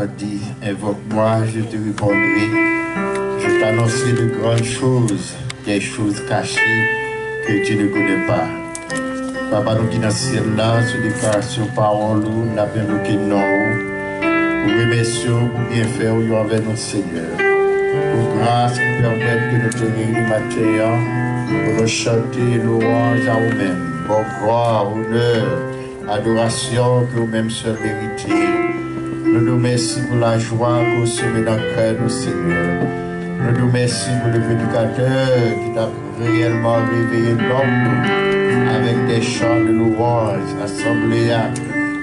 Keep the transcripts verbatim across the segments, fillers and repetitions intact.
Dit, invoque-moi, je te répondrai. Je t'annoncerai de grandes choses, des choses cachées que tu ne connais pas. Papa nou ki nan syèl la, sou deklarasyon pawòl ou, n ap envoke non ou. Pou remèsye w pou byenfè ou yo anvè nou, Senyè. Pou gras ki pèmèt ke nou te reyini maten an, pou nou chante lwanj a ou menm. Ba w glwa, onè, adorasyon ke ou menm sèl merite. Nou di w mèsi pou lajwa ke ou simen nan kè nou, Senyè. Nou di w mèsi pou le predikatè ki t ap reyèlman reveye nanm nou avèk de chan de lwanj, asanble a.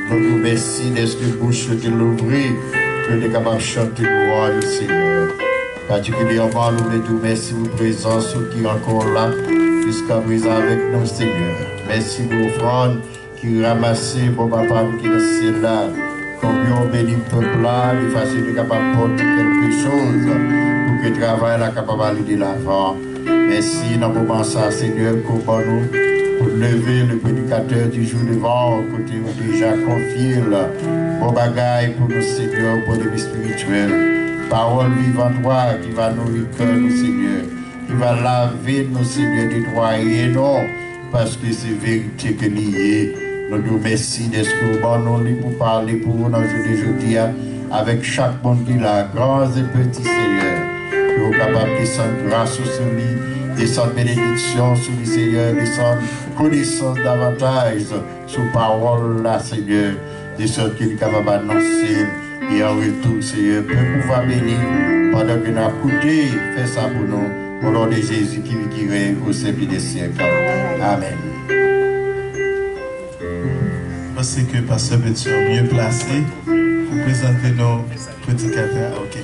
Nou di w mèsi dèske bouch yo te louvri, pou yo te kapab chante lwanj ou, Senyè. Patikilyèman, nou vle di w mèsi pou prezans ou ki ankò la, jiskaprezan avèk nou, Senyè. Mèsi pou ofrann ki ranmase, bon Papa m ki nan syèl la. Konbyen w beni pèp la, de fason ke kapab pote kèlke choz pou ke travay la kapab ale de lavan. Mèsi nan moman sa, Senyè, ke w ban nou pou leve le predikatè di jou devan w, kote ou deja konfye l bon bagay pou nou, Senyè, pou leve espirityèl. Pawòl vivan twa ki va nouri kè nou, Senyè, ki va lave nou, Senyè, netwaye nou, paske se verite ke li ye. Nou di w mèsi dèske w ban nou li pou pale pou ou nan jounen jodi a, avèk chak moun ki la, gran e peti, Senyè, ke w kapab desann gras ou sou li, desann benediksyon sou li, Senyè, desann konesans davantaj sou pawòl la, Senyè, de sòt ke li kapab anonse l. E an retou, Senyè, pèp ou va beni pandan ke n ap koute, fè sa pou nou. O non de Jezi ki viv, ki rèy o syèk de syèk. Amèn. Mwen panse ke pastè Betyon byen plase pou prezante nou predikatè a. Ok.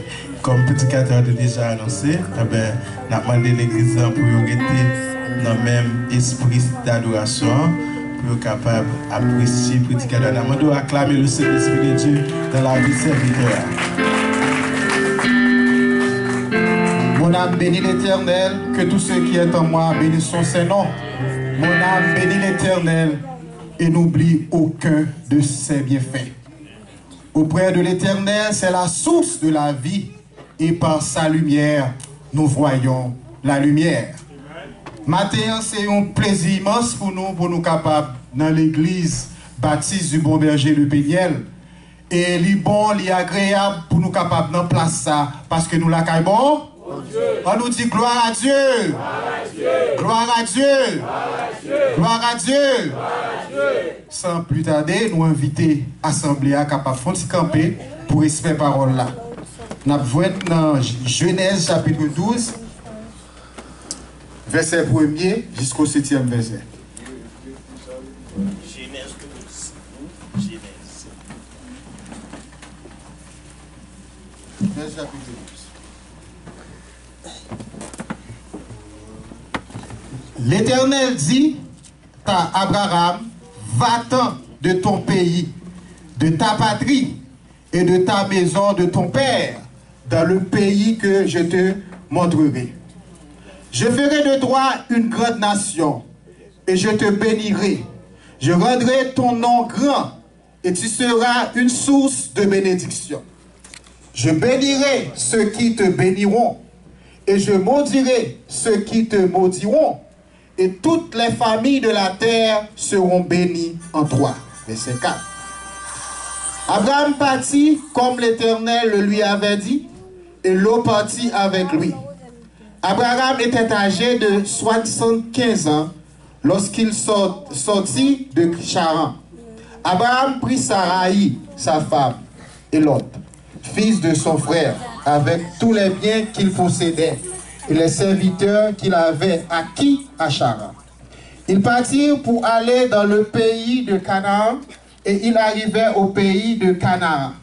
Kòm predikatè a te deja anonse, enben, n ap mande legliz lan pou yo rete nan menm espri dadorasyon an, pou yo kapab apresye predikatè a. N ap mande yo aklame le Saint-Esprit de Dieu dans la vie serviteur a. Mon âme bénit l'Éternel, que tout ce qui est en moi bénisse son saint nom. Mon âme bénit l'Éternel et n'oublie aucun de ses bienfaits. Auprès de l'Éternel, c'est la source de la vie, et par sa lumière, nous voyons la lumière. Maten an, se yon plezi imans pou nou, pou nou kapab nan legliz Baptiste du Bon Berger de Peniel. E li bon, li agreyab pou nou kapab nan plas sa, paske nou lakay bon. An nou di, gloire à Dieu! Gloire à Dieu! Gloire à Dieu! San pli tade, nou envite asanble a kapab fè yon ti kanpe pou respè pawòl la. N ap jwenn nan Jenèz chapit douz, vèsè premye jisko setyèm vèsè. Jenèz douz. Jenèz. Jenèz chapit douz. L'Éternel dit à Abraham, va-t'en de ton pays, de ta patrie et de ta maison de ton père, dans le pays que je te montrerai. Je ferai de toi une grande nation et je te bénirai. Je rendrai ton nom grand et tu seras une source de bénédiction. Je bénirai ceux qui te béniront et je maudirai ceux qui te maudiront, et toutes les familles de la terre seront bénies en toi. Verset quatre. Abraham partit comme l'Éternel le lui avait dit, et Lot partit avec lui. Abraham était âgé de soixante-quinze ans lorsqu'il sort- sortit de Charan. Abraham prit Saraï, sa femme, et Lot, fils de son frère, avec tous les biens qu'il possédait, et les serviteurs qu'il avait acquis à Charan. Ils partirent pour aller dans le pays de Canaan, et ils arrivèrent au pays de Canaan.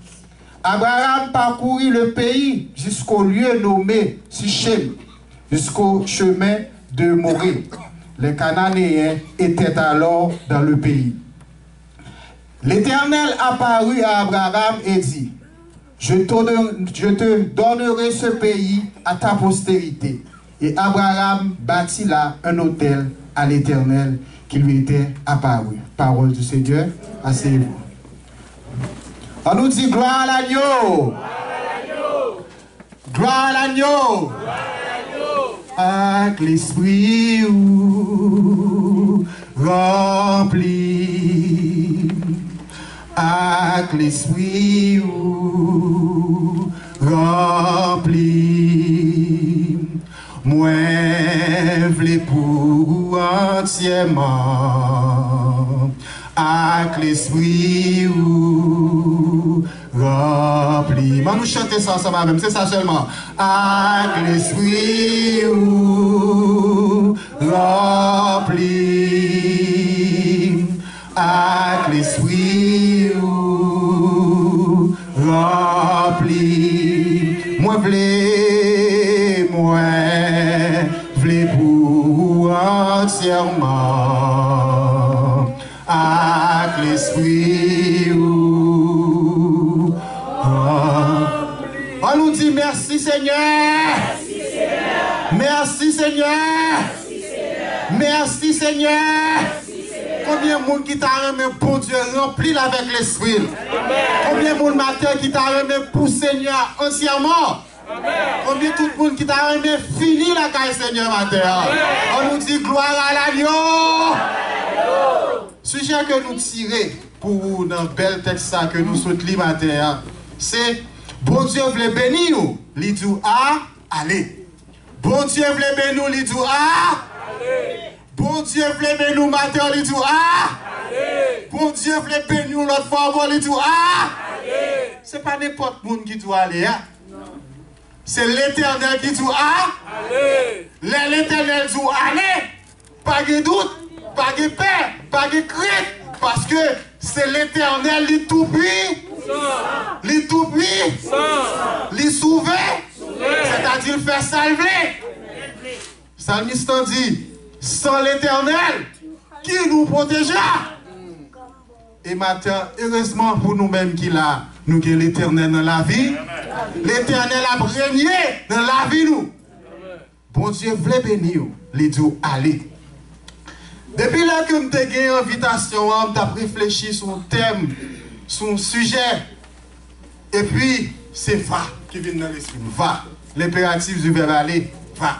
Abraham parcourut le pays jusqu'au lieu nommé Sichem, jusqu'au chemin de Morée. Les Cananéens étaient alors dans le pays. L'Éternel apparut à Abraham et dit, je te, je te donnerai ce pays à ta postérité. Et Abraham bâtit là un autel à l'Éternel qui lui était apparu. Parole du Seigneur, asseyez-vous. Ann nou di gloire à l'agneau. Gloire à l'agneau. Ak lespri ou ranpli m. Ak lespri ou ranpli m. Mwen vle pou ou antyèman. Ak lespri ou ranpli m. Ann nou chante sa ansanm avè m. Se sa sèlman. Ak lespri ou ranpli m. Ak lespri ou ranpli m. Mwen vle, mwen vle pou ou antyèman. Ak lespri ou. Ann nou di mèsi Senyè. Mèsi Senyè. Mèsi Senyè. Konbyen moun ki ta renmen Bondye ranpli l avèk lespri l? Konbyen moun maten ki ta renmen pou Senyè a antyèman? Konbyen tout moun ki ta renmen fini lakay Senyè maten an? Ann nou di gloire à l'agneau. Sijè ke nou tire pou ou nan bèl tèks sa ke nou sot li maten an, se Bondye vle beni w, li di w a, ale. Bondye vle beni w, li di w a. Bondye vle beni w maten an, li di w a. Bondye vle beni w lòt fwa ankò, li di w a. Se pa nenpòt moun ki di w ale a. Se Letènèl ki di w a. Lè Letènèl di w ale, pa gen dout, pa gen pè, pa gen krent, paske se Letènèl, li tou pwi-, li tou pwi-, li souve, sètadi l fè sa l vle. Salmis lan di, san Letènèl, ki nou pwoteje a? E maten, erezman pou nou menm ki la, nou gen Letènèl nan lavi. Letènèl ap renye nan lavi nou. Bondye vle beni w, li di w ale. Depi lè ke m te gen envitasyon an, m t ap reflechi sou yon tèm, sou yon sijè. Epi, se va ki vin nan lespri m. Va. L'impératif du verbe aller, va.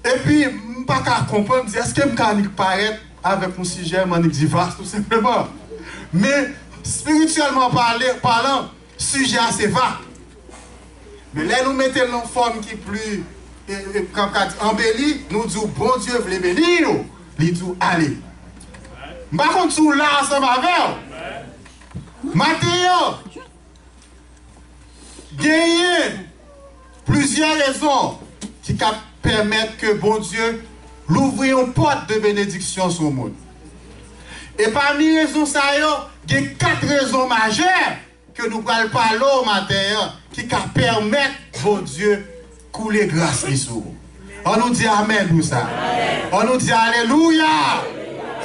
Epi, m pa ka konprann, m di, èske m ka annik parèt avèk yon sijè, m annik di va, tou senpleman. Men, espirityèlman pale, palan, sijè a se va. Men lè nou mete l nan fòm ki pli, e, e, ka, ka di, anbeli, nou di w Bondye vle beni w, li di w ale. M pa konn si w la ansanm avè w. Maten an, genyen plizyè rezon ki ka pèmèt ke Bondye louvri yon pòt de benediksyon sou yon moun. E pami rezon sa yo, gen kat rezon majè ke nou pral pale w maten an ki ka pèmèt Bondye koule gras li sou ou. Ann nou di amèn pou sa. Ann nou di alelouya.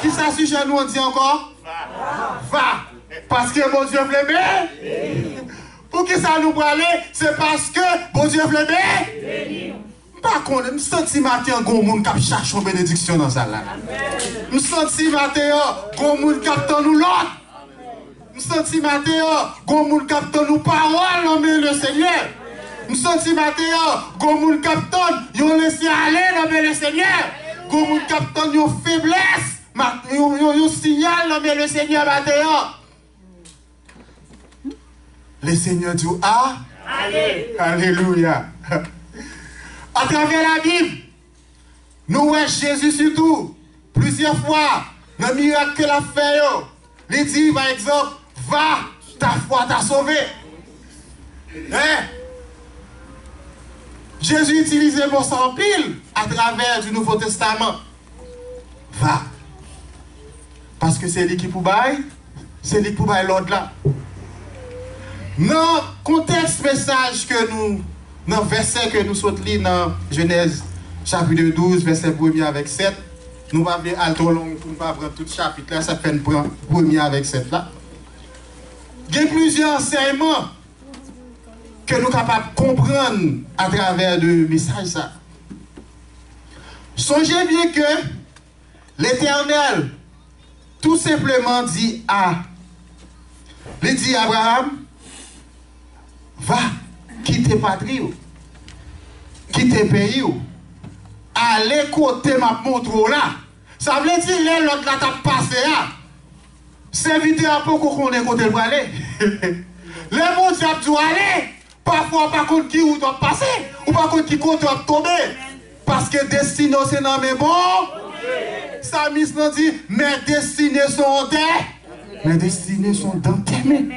Kisa sijè nou an di ankò? Va. Paske Bondye vle beni. Poukisa nou prale? Se paske Bondye vle beni. M pa konnen, m santi maten an gon moun k ap chache yon benediksyon nan sal la. M santi maten an gon moun k ap tann yon lòd. M santi maten an gon moun k ap tann yon pawòl nan men Lesenyè. M santi maten an gon moun k ap tann yon lese ale nan men Lesenyè. Gon moun k ap tann yon feblès, ma-, yon, yon, yon siyal nan men Lesenyè maten an. Lesenyè di w a. Ale. Alelouya. Atravè Labib, nou wè Jezi sitou, plizyè fwa, nan mirak ke l ap fè yo, li di, pa egzanp, va, ta foi t'a sauvé. Hein? Jezi itilize mo sa anpil atravè di Nouvo Testaman. Va. Paske se li ki pou bay, se li ki pou bay lòd la. Nan kontèks mesaj ke nou, nan vèsè ke nou sot li nan Jenèz chapit douz, vèsè premye avèk sèt, nou pa vle al twò long pou nou pa pran tout chapit la, sa fè n pran premye avèk sèt la. Gen plizyè ansèyman ke nou kapab konprann atravè de mesaj sa. Sonje byen ke Letènèl tou senpleman di a, li di Abraram, va, kite patri w, kite peyi w, ale kote m ap montre w la. Sa vle di, lè lòd la t ap pase a, sèvitè a poko konnen kote l prale. Lè Bondye ap di w ale, pafwa w pa konn ki wout w ap pase, ou pa konn ki kote w ap tonbe. Paske destine w se nan men bon. Samis lan di, mes destinées sont en tes, mes destinées sont dans tes mains.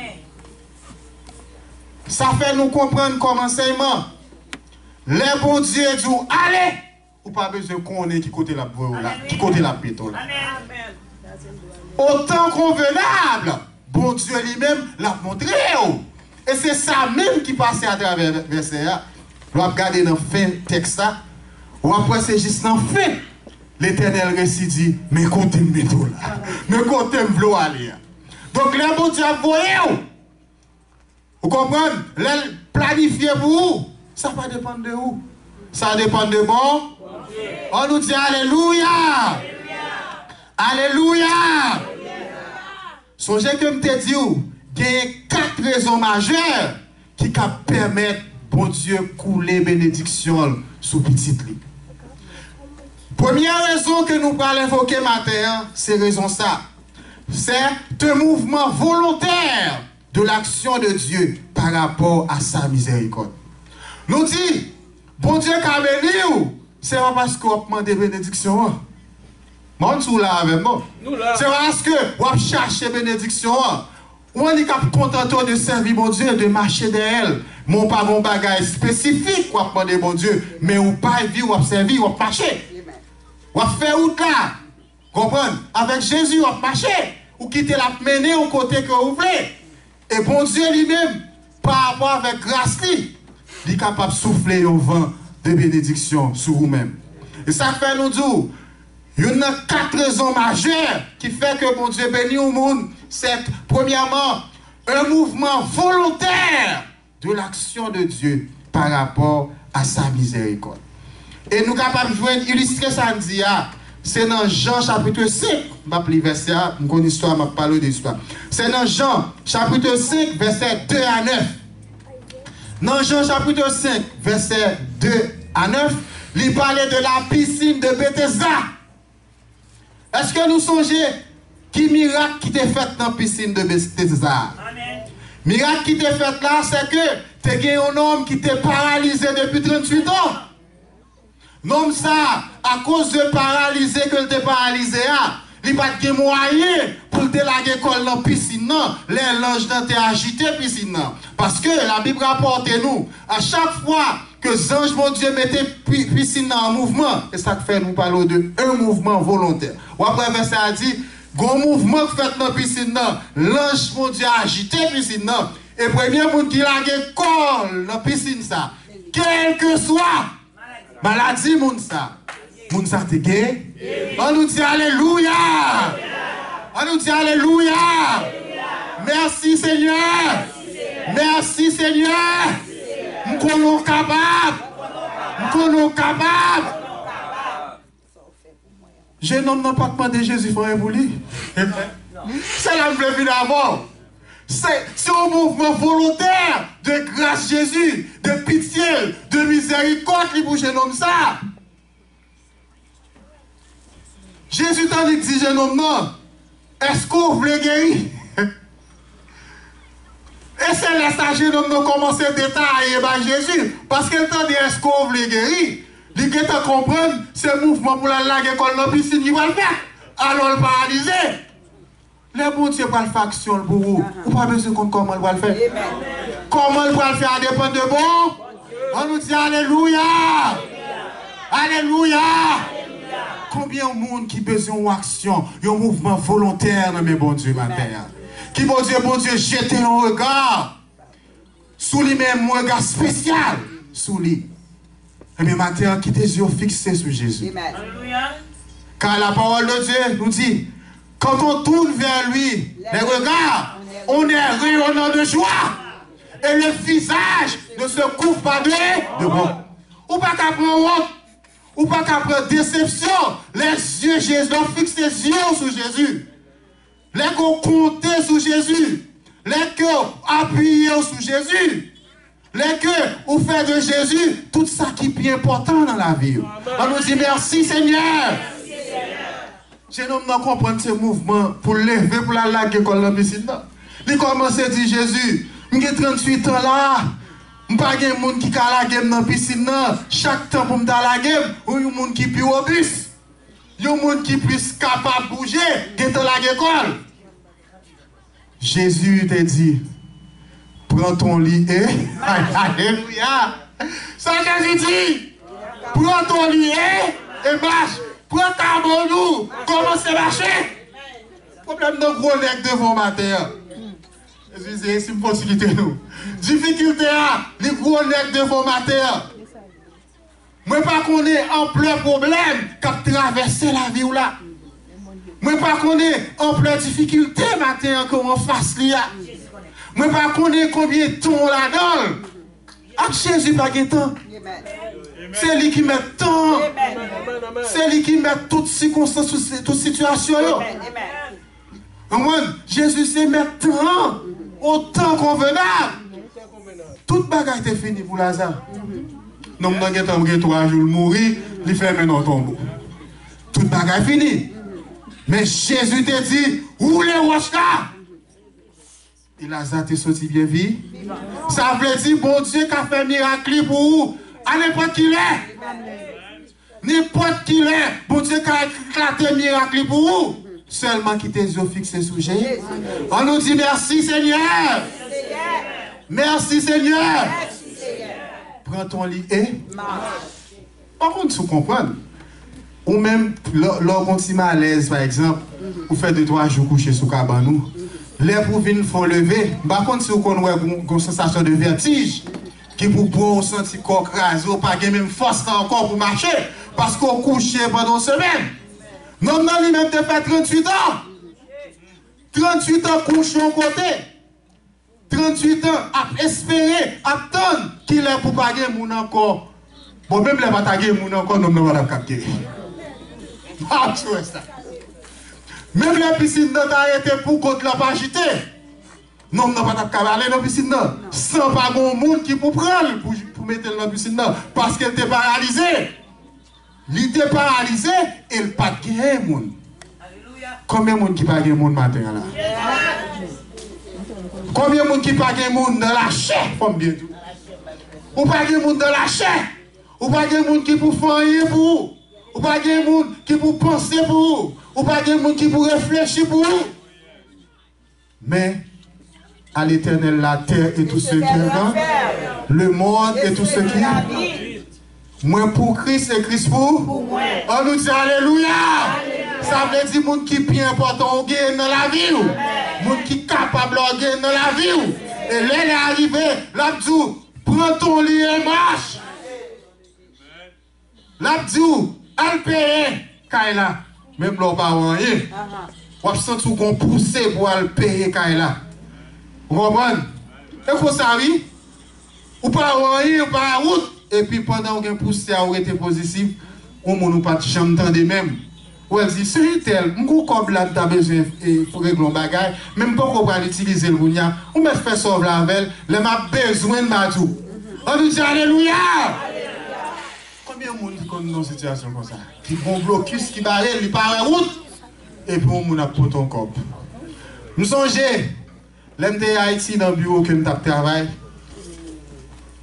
Sa fè nou konprann kòm ansèyman, lè Bondye di w ale, ou pa bezwen konnen ki kote l ap voye w la, ki kote l ap mete w la. Otan konvenab, Bondye li menm, l ap montre w. E se sa menm ki pase atravè vèsè a. Lè w ap gade nan fen tèks la, w ap wè se jis nan fen Letènèl resi di, men kote m mete w la. Men kote m vle w ale a. Donk, lè Bondye ap voye w, ou konprann? Lè l planifye pou ou, sa pa depann de ou. Sa depann de bon. An nou di alelouya! Alelouya! Sonje ke m te di w, genyen kat rezon majè ki ka pèmèt Bondye koule benediksyon l sou pitit li. Premye rezon ke nou pral envoke maten an, se rezon sa. C'est un mouvement volontaire de l'action de Dieu par rapport à sa miséricorde. Nou di, Bondye ka beni w, se pa paske w ap mande benediksyon an. Mwen, si w la avè m, non? Nou la. Se pa paske w ap chache benediksyon an. Ou annik ap kontante w de sèvi Bondye, de mache dèyè l. Men w pa gen yon bagay espesifik w ap mande Bondye, men ou pa vi w ap sèvi, w ap mache. W ap fè wout la. Konprann? Avèk Jezi, w ap mache. Ou kite l ap mennen w kote ke ou vle. E Bondye li menm, pa rapò avèk gras li, li kapab soufle yon van de benediksyon sou ou menm. E sa k fè nou di w, youn nan kat rezon majè ki fè ke Bondye beni yon moun, se, premyèman, un mouvement volontaire de l'action de Dieu par rapport à sa miséricorde. E nou kapab jwenn ilistre sa n di a, se nan Jan chapit senk, m p ap li vèsè a, m konn istwa, m ap pale w de istwa. Se nan Jan chapit senk, vèsè de a nèf. Nan Jan chapit senk, vèsè de a nèf, li pale de la piscine de Bethesda. Èske nou sonje ki mirak ki te fèt nan pisin de Betesda a? Mirak ki te fèt la, se ke te gen yon nonm ki te paralize depi tranntuit an. Nonm sa, akoz de paralize ke l te paralize a, li pa t gen mwayen pou l te lage kò l nan pisin nan, lè lanj nan te ajite pisin nan. Paske Labib rapòte nou, a chak fwa ke zanj Bondye mete pi-, pisin nan an mouvman, e sa k fè nou pale w de un mouvement volontaire. W ap wè vèsè a di, gon mouvman k fèt nan pisin nan, lanj Bondye ajite pisin nan, e premye moun ki lage kò l nan pisin sa, kèlkeswa maladi moun sa, moun sa te gen. An nou di alelouya! An nou di alelouya! Mèsi Senyè! Mèsi Senyè! M konnen w kapab! M konnen w kapab! Jennonm nan pa t mande Jezi fè anyen pou li. Se la m vle vin avè w. Se, se yon mouvman volontè de gras Jezi, de pitye l, de mizèrikòd li pou jennonm sa. Jezi t annik di jennonm nan, èske w vle geri? E se lè sa jennonm nan kòmanse detaye bay Jezi, paske l tande èske w vle geri, li gentan konprann se mouvman pou l al lage kò l nan pisin ki pral fèt, alò l paralize. Lè Bondye pral fè aksyon l pou ou, ou pa bezwen konn kòman l pral fè. Kòman l pral fè a depann de bon. An nou di alelouya! Alelouya! Konbyen moun ki bezwen yon aksyon, yon mouvman volontè nan men Bondye maten an? Ki Bondye, Bondye jete yon rega sou li menm, yon rega espesyal sou li. Ebyen, maten an, kite zye w fikse sou Jezi. Car la parole de Dieu nous dit, quand on tourne vers lui les regards, on est rayonnant de joie. Et le visage ne se couvre pas de, de honte. Ou pa ka pran wont. Ou pa ka pran desepsyon. Lè zye Jezi, lè w fikse zye w sou Jezi. Lè ke w konte sou Jezi, lè ke w apiye w sou Jezi, lè ke ou fè de Jezi tout sa ki pi enpòtan nan lavi w. Ann nou di, mèsi, Senyè! Jenòm nan konprann se mouvman pou l leve pou l al lage kò l nan pisin nan. Li kòmanse di, Jezi, m gen tranntuit an la, m pa gen moun ki ka lage m nan pisin nan. Chak tan pou m ta lage m, ou yon moun ki pi wobis, yon moun ki plis kapab bouje, gentan lage kò l. Jezi te di, pran ton li e, alelouya. Sa Jezi di, pran ton li e, e mach. Pran kabòn ou, kòmanse mache. Pwoblèm nan gwo nèg devan w maten an. Jezi di, si m fòs kite nou. Difikilte a, li gwo nèg devan w maten an. Mwen pa konnen anplè pwoblèm k ap travèse lavi w la. Mwen pa konnen anplè difikilte maten an ke w anfas li a. Mwen pa konnen konbyen tan w ladan l. Ak Jezi pa gen tan. Se li ki mèt tan. Se li ki mèt tout sikonstans, tout, tout sitiyasyon yo. Konprann? Jezi se mèt tan an, au temps convenable. Tout bagay te fini pou Laza. Nonm nan gentan gen twa jou l mouri, li fèmen nan tonbo. Tout bagay fini. Men Jezi te di, woule wòch la. E Laza te soti byen vi. Sa vle di Bondye ka fè mirak li pou ou a nenpòt ki lè. Nenpòt ki lè, Bondye ka eklate mirak li pou ou. Sèlman kite zye w fikse sou Jezi. Ann nou di, mèsi, Senyè. Mèsi, Senyè. Pran ton li e. Pa konn si w konprann. Ou menm, lè lè w gon ti malèz, pa egzanp, ou fè de twa jou kouche sou kabann ou. Lè pou w vin fè w leve, m pa konn si w konn wè gon, gon sansasyon de vètij ki pou pran w santi kò w kraze, w pa gen menm fòs la ankò pou mache, paske w kouche pandan yon semèn. Nonm nan li menm te fè tranntuit an. Tranntuit an kouche yon kote. Tranntuit an ap espere, ap tann kilè pou pa gen moun ankò. Bon, menm lè pa ta gen moun ankò, nonm nan pa t ap kap geri. Ap sou sa. Menm lè pisin nan ta rete pou kont l ap ajite. Nonm nan pa t ap ka ale nan pisin nan san pa gen yon moun ki pou pran l pou, pou mete l nan pisin nan, paske l te paralize. Li te paralize e l pa t genyen moun. Konbyen moun ki pa gen moun maten an la? Konbyen moun ki pa gen moun nan lachè? Fò m byen di w. Ou pa gen moun nan lachè. Ou pa gen moun ki pou fè anyen pou ou. Ou pa gen moun ki pou panse pou ou. Ou pa gen moun ki pou reflechi pou ou. Men, à l'Éternel la terre et tout ce qui est dedans, le monde et tout ce qui. Mwen pou Kris e Kris pou. Ann nou di alelouya! Sa vle di moun ki pi enpòtan w genyen nan lavi w. Moun ki kapab la w genyen nan lavi w. E lè lè a rive, l ap di w, pran ton li e mach. L ap di w, al peye kay la. Menm lè w pa wè anyen, w ap santi w gon pouse pou w al peye kay la. Ou konprann? E konsa wi. Ou pa wè anyen, ou pa wè wout. Epi pandan w gen pouse a, ou rete pozitif, yon moun ou pa t janm tande menm. Ou wè l di, se entèl, m gon kòb la m ta bezwen e, pou regle yon bagay, men m poko pral itilize l kounye a. Ou mèt fè sa w vle avè l, lè m ap bezwen l, m a di w. Ann nou di alelouya! Konbyen moun ki konn nan sitiyasyon konsa? Ki gon blokis ki bare l, li pa wè wout, epi yon moun ap pote yon kòb. M sonje, lè m te Ayiti nan biwo ke m t ap travay,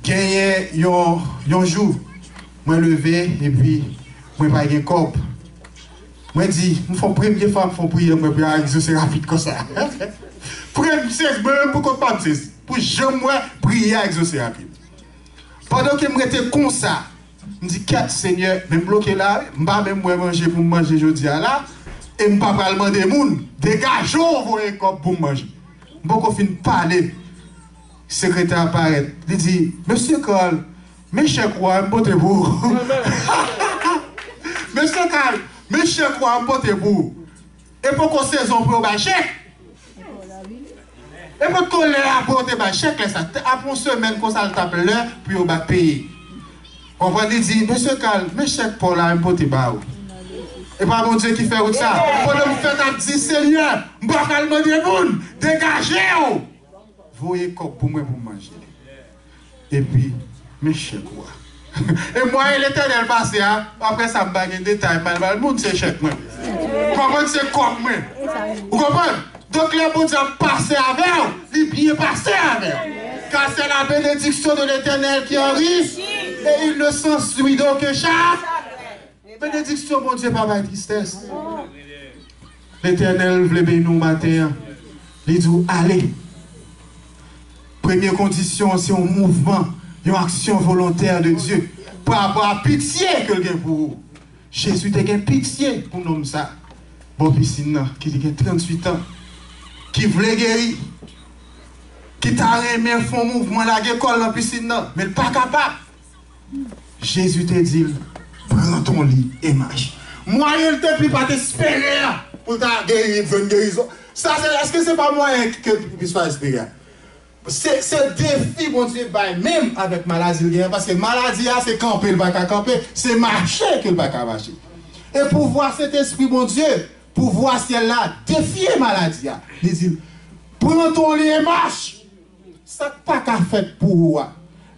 genyen yon, yon jou, mwen leve, epi mwen pa gen kòb. Mwen di, m fè premye fwa m fè yon priyè, mwen priye a egzose rapid konsa. Premye, mwen menm pou kont pa m sezi. Pou jan m wè, priye a egzose rapid. Pandan ke m rete konsa, m di, kèt, Senyè, men m bloke la, m pa menm wè manje pou m manje jodi a la, e m pa pral mande moun, degaje w voye kòb pou m manje. M poko fin pale, sekretè a parèt. Li di, mesye Carl, men chèk ou a, m pote pou ou. Mesye Carl, men chèk ou a, m pote pou ou. E poko sezon pou yo bay chèk. E potko lè a pou yo te bay chèk lè sa. Te ap yon semèn konsa l t ap lè pou yo ba peye. Konprann, li di, mesye Carl, men chèk pa w la, m pote ba ou. E pa Bondye ki fè wout sa. Pandan m fèk ap di, Senyè, m pa pral mande moun, degaje w. Voye kòb pou mwen pou m manje. Epi, men chèk ou a. E mwayen Letènèl pase a, apre sa m pa gen detay, m al ba l moun se chèk mwen. Konprann se kòb mwen. Ou konprann? Donk lè Bondye ap pase avè w, li byen pase avè w. Car c'est la bénédiction de l'Éternel qui enrichit, et il ne s'ennuie d'aucun chapitre. Benediksyon Bondye pa bay tristès. Letènèl vle beni w maten an. Li di w ale. Premye kondisyon an se yon mouvman, yon aksyon volontè de Dye pa rapò a pitye ke l gen pou ou. Jezi te gen pitye pou nonm sa bò pisin nan ki te gen tranntuit an, ki vle geri, ki ta renmen fè yon mouvman lage kò l nan pisin nan, men l pa kapab. Jezi te di l, pran ton li e mache. Mwayen l te pi pa t espere a pou l ta geri, jwenn gerizon. Sa se, èske se pa mwayen ke Kris pa espere a? Se, se defi Bondye bay menm avèk maladi l genyen, paske maladi a se kanpe l pa ka kanpe, se mache ke l pa ka mache. E pouvwa Sentespri Bondye, pouvwa syèl la, defye maladi a. Li di l, pran ton li e mache. Sa k pa ka fèt pou ou a,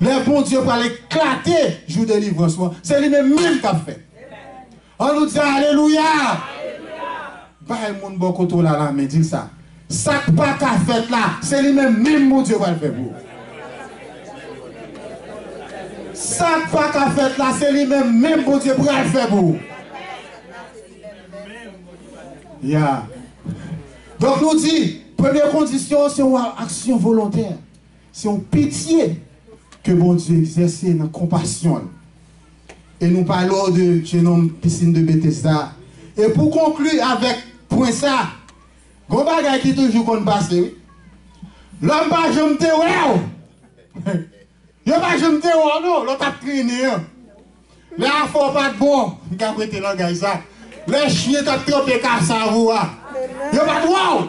lè Bondye pral eklate jou delivrans ou an, se li menm menm k ap fèt. An nou di alelouya! Bay moun bò kote w la lamen, di l sa. Sa k pa ka fèt la, se li menm menm Bondye pral fè pou ou. Sa k pa ka fèt la, se li menm menm Bondye pral fè pou ou. Ya. Donk nou di, premye kondisyon se yon aksyon volontè. Se yon pitye ke Bondye egzèse nan konpasyon l. E nou pale w de jenòm pisin de Betesda. E pou konkli avèk pwen sa, gon bagay ki toujou konn pase, wi. Lòm pa janm te wè w. Yo pa janm te wè w non, lè w t ap trennen an. Lè afè w pa t bon, m ka prete langaj sa. Lè chen t ap tranpe kasav ou a, yo pa t wè w.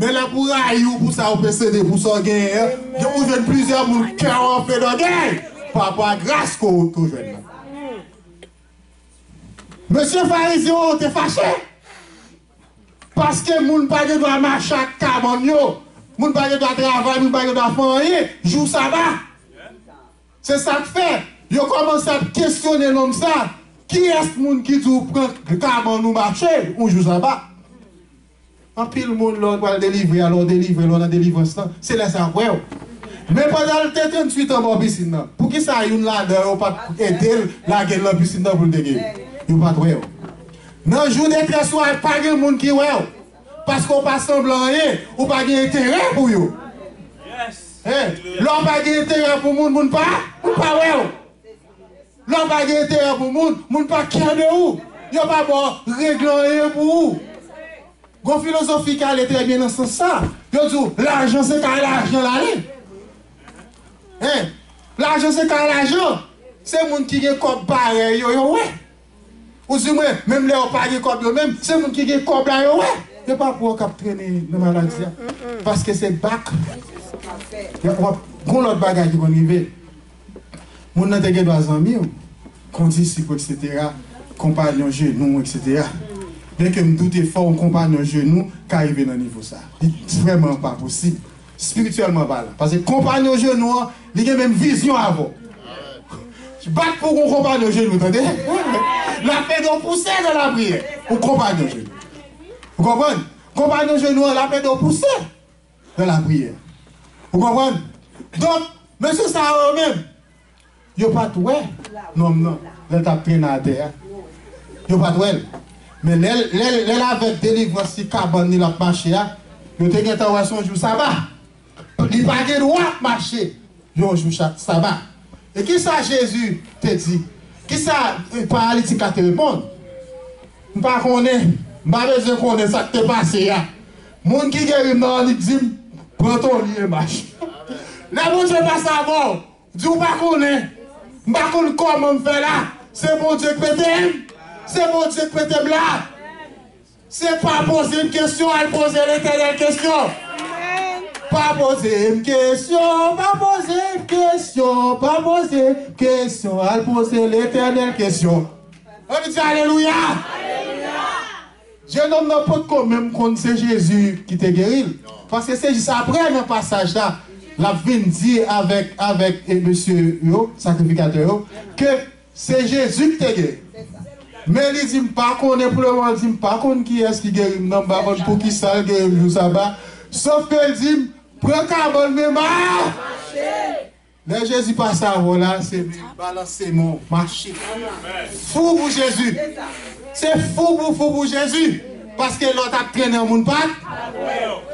Men lè pou rayi w pou sa ou posede, pou sa w genyen an, gen pou jwenn plizyè moun kè yo anfle nan dèy pa rapò a gras ke w, ke w jwenn nan. Mesye Farizyen yo te fache. Paske moun pa gen dwa mache ak kabann yo, moun pa gen dwa travay, moun pa gen dwa fè anyen jou saba. Se sa k fè yo kòmanse ap kesyone nonm sa, kiyès moun ki di w pran kabann ou mache yon jou saba? Anpil moun, lè w pral delivre a, lè w delivre, lè w nan delivrans lan, se lè sa y ap wè w. Men pandan l te tranntuit an bò pisin nan, poukisa youn ladan yo pa t ede l lage l nan pisin nan pou l te geri? Yo pa t wè w. Nan jou detrès ou a, pa gen moun ki wè w. Paske w pa sanble anyen, ou pa gen enterè pou yo. Hein? Lè w pa gen enterè pou moun, moun pa, moun pa wè w. Lè w pa gen enterè pou moun, moun pa kè de ou. Yo pa ba w regle anyen pou ou. Gon filozofi ki ale trè byen nan sans sa. Yo di w, lajan se kay lajan l ale. Hein? Lajan se kay lajan. Se moun ki gen kòb parèy yo, yo wè. Ou di mwen, menm lè yo pa gen kòb yo menm, se moun ki gen kòb la yo wè. Yo pa pou w k ap trennen nan maladi a. Paske se bak. Y ap, w ap, gon lòt bagay ki konn rive. Moun nan te gen dwa zanmi w, kondisip ou, etsetera, konpanyon jenou w, etsetera. Byenke m doute fò yon konpanyon jenou ka rive nan nivo sa. Li vrèman pa posib, espirityèlman palan. Paske konpanyon jenou an, li gen menm vizyon avè w. Bat pou yon konpanyon jenou, tande? L ap ede w pouse nan lapriyè. Yon konpanyon jenou. Ou konprann? Konpanyon jenou an, l ap ede w pouse nan lapriyè. Ou konprann? Donk, mesye sa yo menm, yo pa t wè nonm nan, lè l t ap trennen atè a. Yo pa t wè l. Men lè l, lè l, lè l avèk delivrans li, kabann li, l ap mache a, yo te gentan wè se yon jou saba. Li pa gen dwa ap mache yon jou cha-, saba. E kisa Jezi te di? Kisa, eh, paralitik la te reponn? M pa konnen. M pa bezwen konnen sa k te pase a. Moun ki geri m nan, li di m, pran ton li e mache. Lè Bondye pase avè w, di w pa konnen. M pa konn kòman m fè la. Se Bondye k mete m. Se Bondye k mete m la. Se pa poze m kesyon, al poze Letènèl kesyon. Pa poze m kesyon, pa poze m kesyon, pa poze m kesyon, al poze Letènèl kesyon. Ann di alelouya! Jenòm nan potko menm konn se Jezi ki te geri l. Paske se jis apre nan pasaj la, l ap vin di avèk, avèk e, mesye yo, sakrifikatè yo, ke se Jezi ki te geri. Men li di, "M pa konnen," pou le moman, li di, "M pa konn kiyès ki geri m nan, m pa konn poukisa l geri m jou saba." Sòf ke l di, "Pran kabann men m a!" Lè Jezi pase avè w la, se balanse men w, mache. Fou pou Jezi. Se fou pou fou pou Jezi. Paske lè w t ap trennen w, moun pa t,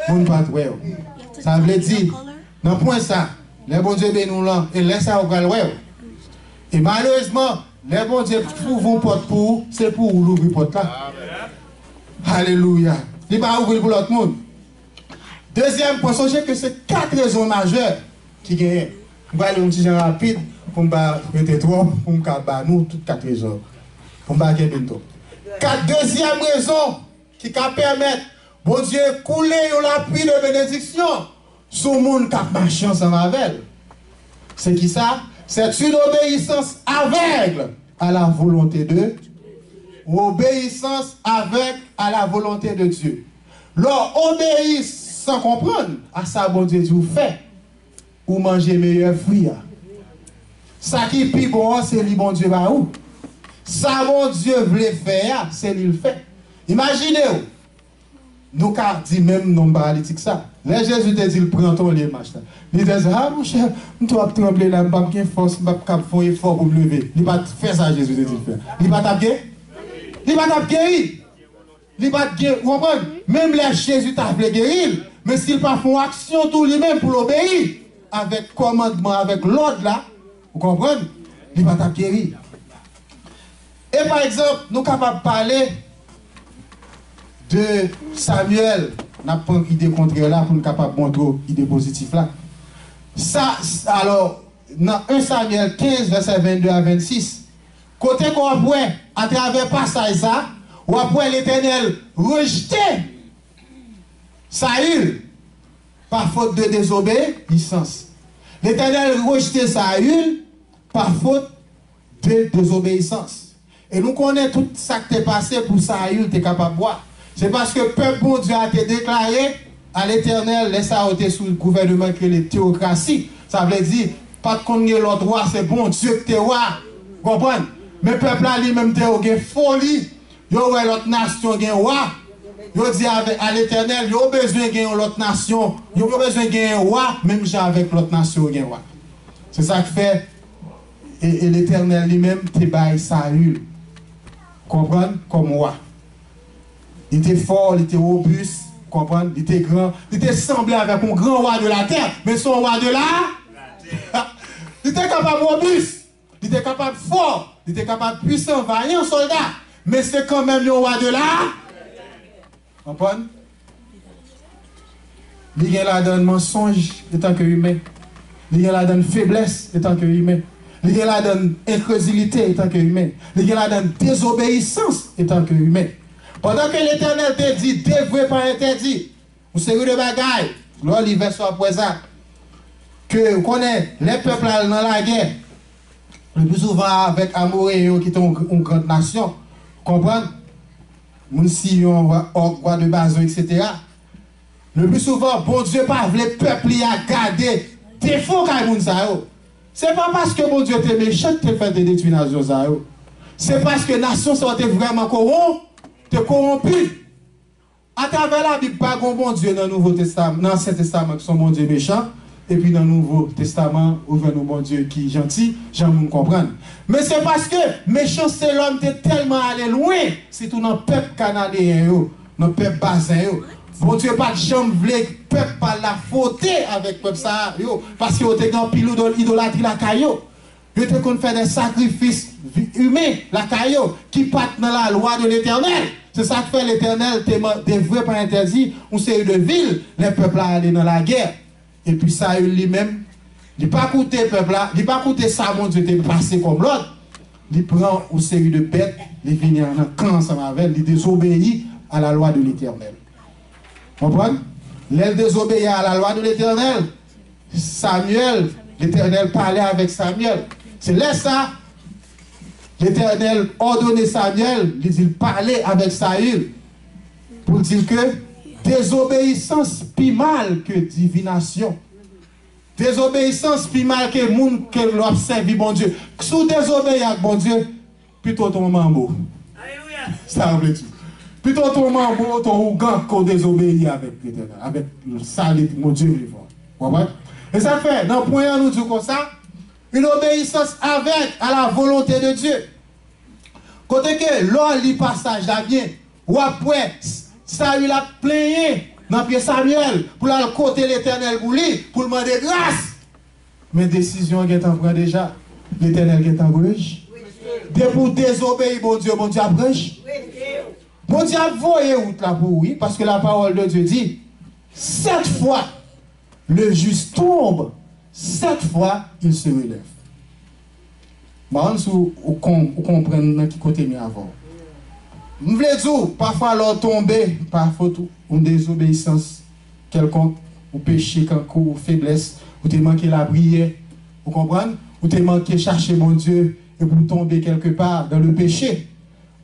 moun pa t wè w. Sa vle di, nan pwen sa, lè Bondye beni w lan, e lè sa yo pral wè w. E malerezman, lè Bondye ouvri yon pòt pou ou, se pou ou louvri pòt la. Alelouya. Li pa ouvri l pou lòt moun. Dezyèm pwen, sonje ke se kat rezon majè ki genyen. M pral li yon ti jan rapid pou m pa rete twòp, pou m ka ba nou tout kat rezon. Pou m pa kenbe n twòp. Kat, dezyèm rezon ki ka pèmèt Bondye koule yon lapli de benediksyon sou moun k ap mache ansanm avè l. Se ki sa? C'est une obéissance aveugle à la volonté de, obéissance aveugle à la volonté de Dieu. Lè w obeyi san konprann a sa Bondye di w fè, ou manje meyè fwi a. Sa ki pi bon an, se li Bondye ba ou. Sa Bondye vle fè a, se li l fè. Imajine w, nou ka di menm nonm paralitik sa. Lè Jezi te di l, "Pran ton lye, mache la." Li te di, "A, monchè, m twò ap tranble la, m p ap gen fòs, m p ap kab fè yon efò pou m leve." Li pa t fè sa Jezi te di l fè. Li pa t ap gen? Li pa t ap geri. Li pa t gen, ou konprann? Menm lè Jezi ta vle geri l, men si l pa fè yon aksyon tou li menm pou l obeyi avèk kòmandman, avèk lòd la, ou konprann? Li pa t ap geri. E pa egzanp, nou kapab pale de Samyèl, n ap pran ide kontrè la pou n kapab montre w ide pozitif la. Sa, alò, nan en Samyèl kenz, vèsè vennde a vennsis, kote ke w ap wè, atravè pasaj sa, w ap wè Letènèl rejte Sayil pa fot de dezobeyisans. Letènèl rejte Sayil pa fot de dezobeyisans. E nou konnen tout sa k te pase pou Sayil te kapab wa. Se paske pèp Bondye a te deklare a Letènèl, lè sa yo te sou gouvènman ki rele teyokrasi. Sa vle di, pa t konn gen lòt wa, se Bondye ki te wa. Konprann? Men pèp la li menm te yo gen foli. Yo wè lòt nasyon gen wa. Yo di avè, a Letènèl, yo bezwen gen yon lòt nasyon. Yo, yo bezwen gen yon wa, menm jan avèk lòt nasyon yo gen wa. Se sa k fè, e, e Letènèl li menm te bay Sayil, konprann, kòm wa. Li te fò, li te wobis, konprann, li te gran, li te sanble avèk yon gran wa de latè, men se yon wa de la. Li te kapab wobis, li te kapab fò, li te kapab pwisan, vayan sòlda, men se kanmenm yon wa de la. Konprann? Li gen ladann mansonj etanke imen. Li gen ladann feblès etanke imen. Li gen ladann enkredilite etanke imen. Li gen ladann dezobeyisans etanke imen. Pandan ke Letènèl te di, devwe pa entèdi, yon seri de bagay, lè w li vèsè w ap wè sa, ke ou konnen, lè pèp la al nan lagè, le pli souvan avèk Amoreyen yo ki te yon, yon gran nasyon, konprann? Moun Siyon, wa, Og, wa de Bazan, etsetera. Le pli souvan, Bondye pa vle pèp li a gade defo kay moun sa yo. Se pa paske Bondye te mechan ki te fè te detwi nasyon sa yo. Se paske nasyon sa yo te vrèman kowon, te kowonpi. Atravè Labib, pa gen yon Bondye nan Nouvo Testaman, nan Ansyen Testaman ki se yon Bondye mechan, epi nan Nouvo Testaman, ou jwenn yon Bondye ki janti, jan moun konprann. Men se paske mechanste lòm te tèlman ale lwen, sitou nan pèp kananeyen yo, nan pèp Bazan yo. Bondye pa t janm vle pèp pa l la fwote avèk pèp sa yo, paske yo te gen anpil idol-, idolatri lakay yo. Yo te konn fè de sakrifis vi-, imen lakay yo, ki pa t nan lalwa de Letènèl. Se sa k fè Letènèl te man-, devwe pa entèdi yon seri de vil, lè pèp la ale nan lagè. Epi Sayil li menm, li pa koute pèp la, li pa koute sa Bondye te pase kòm lòd. Li pran yon seri de bèt, li vini nan kan ansanm avè l, li dezobeyi a la lwa de Letènèl. Konprann? Lè l dezobeyi a la lwa de Letènèl, Samyèl, Letènèl pale avèk Samyèl. Se lè sa, Letènèl òdone Samyèl, li di l pale avèk Sayil. Pou l di ke dezobeyisans pi mal ke divinasyon. Dezobeyisans pi mal ke moun ke l ap sèvi Bondye. Si w dezobeyi ak Bondye, pito w te yon manbo. Sa vle di. Pito w te yon manbo, w te yon ougan ke w dezobeyi avèk Letènèl, avèk sa Bondye vle fè. W konprann? E sa k fè, nan pwen an, nou di w konsa, une obéissance aveugle à la volonté de Dieu. Kote ke lè w li pasaj la byen, w ap wè Sayil ap plenyen nan pye Samyèl pou l al kote Letènèl pou li, pou l mande gras. Men desizyon an gentan pran deja. Letènèl gentan rejte. Depi w dezobeyi Bondye, Bondye ap rejte. Bondye ap voye wout la pou ou, wi, paske la parole de Dieu dit, sept fois le juste tombe, sept fois il se relève. M pa konn si w, ou kon-, ou konprann nan ki kote m ye avè w. M vle di w, pafwa lè w tonbe, pa fòt ou, yon dezobeyisans kèlkonk, ou peche kankou, ou feblès, ou te manke lapriyè, ou konprann? Ou te manke chache Bondye, epi w tonbe kèlkepa dans le péché.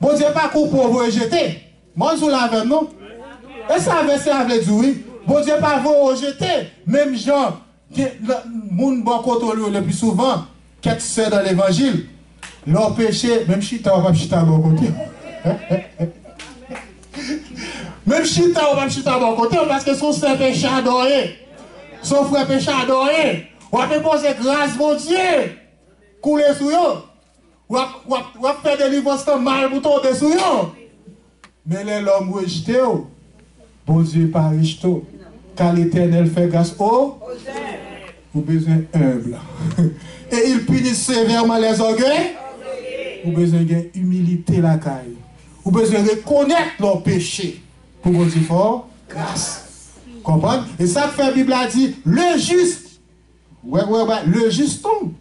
Bondye pa koupe w voye jete. M pa konn si w la avè m, non? E sa vèsè a vle di, wi. Bondye pa voye w jete. Menm jan, gen, lè, moun bò kote w yo, le pli souvan, kèk sè dan levanjil, lè w peche, menm chita, w p ap chita bò kote. Menm chita, w p ap chita bò kote, paske se yon sè pechadò ye. Se yon frè pechadò ye. W ap enpoze gras Bondye koule sou yo. W ap, w ap, w ap fè delivrans lan mal pou tonbe sou yo. Men lè lòm rejte w, Bondye pa rejte w. Car l'Éternel fait grâce aux, ou bezwen enb. Et il punit sévèrement les orgueilleux. Ou bezwen gen imilite lakay ou. Ou bezwen rekonèt lè w peche pou Bondye fè w gras. Konprann? E sa k fè Bib la di, le juste Wè, wè, wè, le juste tombe.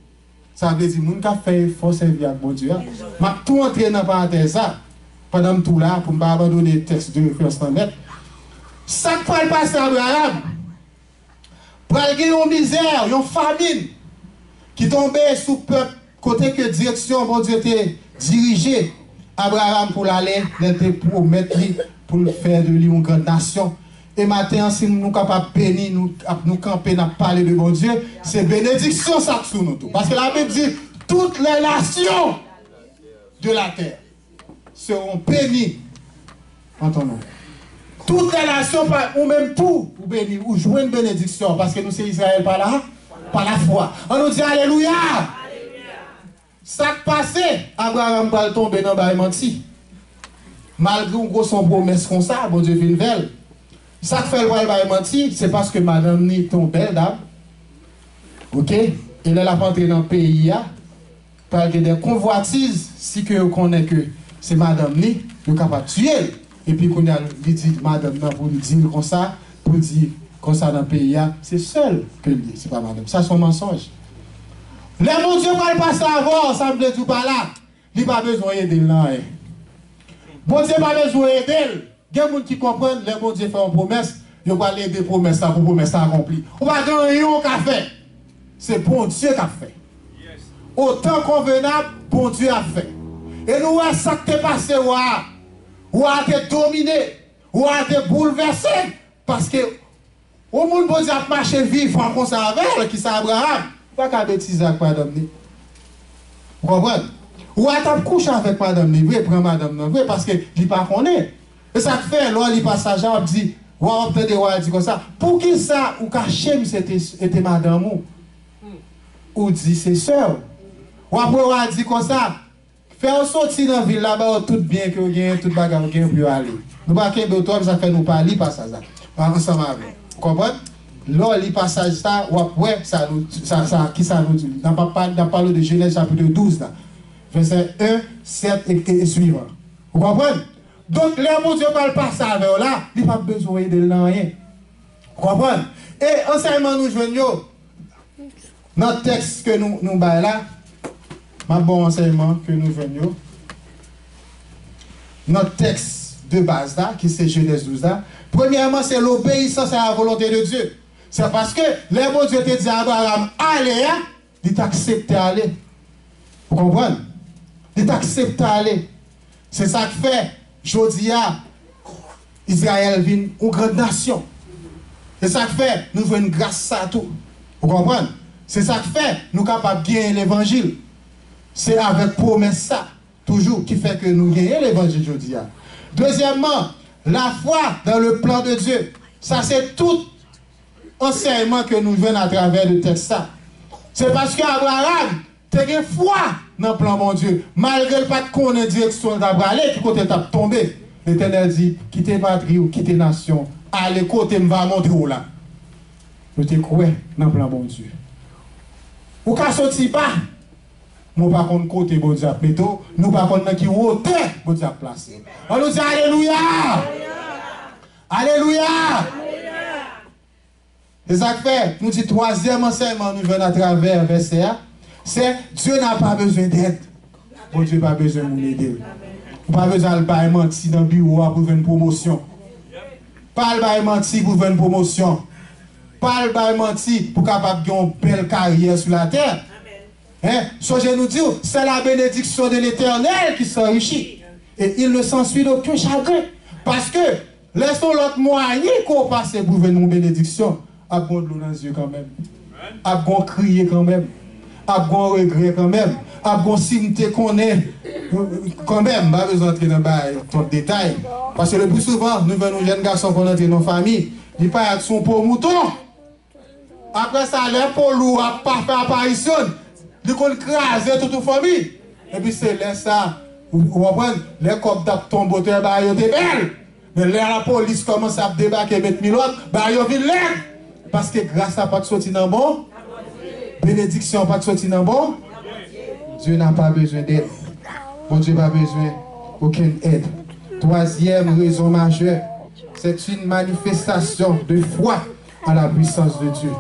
Sa vle di, moun k ap fè efò sèvi ak Bondye a. M ap tou antre nan parantèz sa, pandan m tou la, pou m pa abandone tèks de referans lan nèt. Sa k pral pase Abraram? Pral gen yon mizè, yon famin ki tonbe sou pèp kote ke direksyon Bondye te dirije Abraram pou l ale, lè l te pwomèt li pou l fè de li yon grann nasyon. E maten an, si nou kapab beni, nou, ap, nou kanpe, n ap pale de Bondye, se benediksyon sa k sou nou tou. Paske Labib di, toutes les nations de la terre seront bénies en ton nom. Toutes les nations, pa, ou menm tou, ou beni, ou jwenn benediksyon, paske nou se Izrayèl pa la, pa la fwa. Ann nou di alelouya! Sa k pase, Abraram pral tonbe nan bay manti. Malgre w gwo se yon pwomès konsa, Bondye vin vè l. Sa k fè l pral bay manti, se paske madanm ni te yon bèl dam. Oke? E lè l ap antre nan peyi a, pral gen de konvwatiz, si ke yo konnen ke se madanm ni, yo kapab tiye l. Epi kounye a, li di madanm nan pou l di l konsa, pou l di konsa nan peyi a, se sè l ke l ye, se pa madanm. Sa se yon mansonj. Lè Bondye pral pase avè w, sa m vle di w pa la, li pa bezwen ede l nan anyen. Bondye pa bezwen ede l. Gen moun ki konprann lè Bondye fè yon pwomès, yo pral ede pwomès la pou pwomès la akonpli. Ou pa gen anyen ou ka fè. Se Bondye k ap fè. Otan konvenab, Bondye ap fè. E nou wè sa k te pase wa a. Wa a te domine. Wa a te boulvèse. Paske yon moun Bondye ap mache vivan konsa avè l, ki se Abraram, ou pa ka betize ak madanm ni. Ou konprann? Wa t ap kouche avèk madanm ni vre, pran madanm nan vre, paske li pa konnen. E sa k fè, lè w li pasaj la, w ap di, wa, w ap tande wa di konsa, poukisa ou kache m se te, e te madanm ou? Ou di se sè w. W ap wè wa di konsa, fè yo soti nan vil la, ba yo tout byen ke yo genyen, tout bagay yo genyen pou yo ale. Nou pa kenbe yo twòp, sa fè nou pa li pasaj la ansanm avè w. Ou konprann? Lè w li pasaj sa, w ap wè sa nou, sa, sa, ki sa nou di. N ap, pa, n ap pale de Jenèz chapit douz la, vèsè en, sèt e, e, e swivan. Ou konprann? Donk, lè Bondye pral pase avè w la, li p ap bezwen ede l nan anyen. Ou konprann? E ansèyman nou jwenn yo, nan tèks ke nou, nou bay la, m ap ba w ansèyman ke nou jwenn yo. Nan tèks de baz la, ki se Jenèz douz la, premyèman, se l'obéissance à la volonté de Dieu. Se paske lè Bondye te di Abraram ale a, li t aksepte ale. Ou konprann? Li t aksepte ale. Se sa k fè, jodi a, Izrayèl vin yon gran nasyon. Se sa k fè nou jwenn gras sa tou. Ou konprann? Se sa k fè nou kapab genyen levanjil. Se avèk pwomès sa toujou ki fè ke nou genyen levanjil jodi a. Dezyèmman, la foi dans le plan de Dieu. Sa se tout ansèyman ke nou jwenn atravè de tèks sa. Se paske Abraram te gen fwa nan plan Bondye, malgre l pa t konnen direksyon l ta prale, ki kote l t ap tonbe. Letènèl di, kite patri w, kite nasyon w, ale kote m va montre w la. Nou te kwè nan plan Bondye. Ou ka soti ba, men w pa konn kote Bondye ap mete w, nou pa konn nan ki wotè Bondye ap plase w. An nou di alelouya! Alelouya! Se sa k fè nou di twazyèm ansèyman nou jwenn atravè vèsè a, se Dieu n'a pas besoin d'aide. Bondye pa bezwen moun ede l. Ou pa bezwen al bay manti nan biwo a pou jwenn pwomosyon. Pa al bay manti pou jwenn pwomosyon. Pa al bay manti pou kapab gen yon bèl karyè sou latè. Hein? Sonje nou di w, c'est la bénédiction de l'Éternel qui s'enrichit. Et il ne s'ensuit d'aucun chagrin. Paske lè se yon lòt mwayen ke w pase pou jwenn yon benediksyon, ap gon dlo nan zye kanmenm. Ap gon kriye kanmenm. Ap gon regrè kanmenm. Ap gon si m te konnen kanmenm. M pa bezwen antre nan bagay twòp detay. Paske le pli souvan, nou jwenn yon jèn gason konn antre nan fanmi, li parèt sou yon po mouton. Apre sa, lè po lou a pa fè aparisyon l, li konn kraze tout yon fanmi. Epi se lè sa, ou, ou konprann, lè kòb t ap tonbe otè, bagay yo te bèl. Men lè lapolis kòmanse ap debake met milòt, bagay yo vin lèd. Paske gras la pa t soti nan bon, benediksyon an pa t soti nan bon. Dieu n'a pas besoin d'aide. Bondye pa bezwen okenn èd. Twazyèm rezon majè, c'est une manifestation de foi en la puissance de Dieu.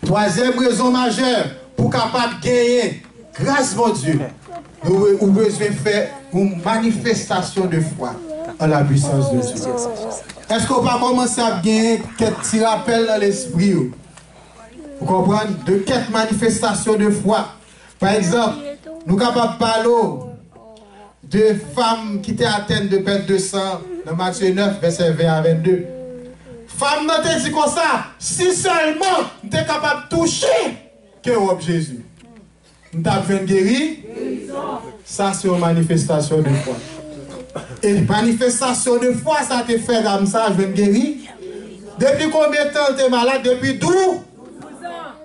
Twazyèm rezon majè pou kapab genyen gras Bondye, ou, ou bezwen fè yon manifestation de foi en la puissance de Dieu. Èske w pa kòmanse ap genyen kèk ti rapèl nan lespri w? Ou konprann? De kèk manifestasyon de fwa. Pa egzanp, nou kapab pale w de fanm ki te atèn de pèt de san nan Matye nèf, vèsè ven a vennde. Fanm nan te di konsa, si sèlman m te kapab touche ke wòb Jezi, m t ap jwenn geri. Sa se yon manifestasyon de fwa. E manifestasyon de fwa sa te fè dam sa jwenn geri. Depi konbyen tan l te malad? Depi douz,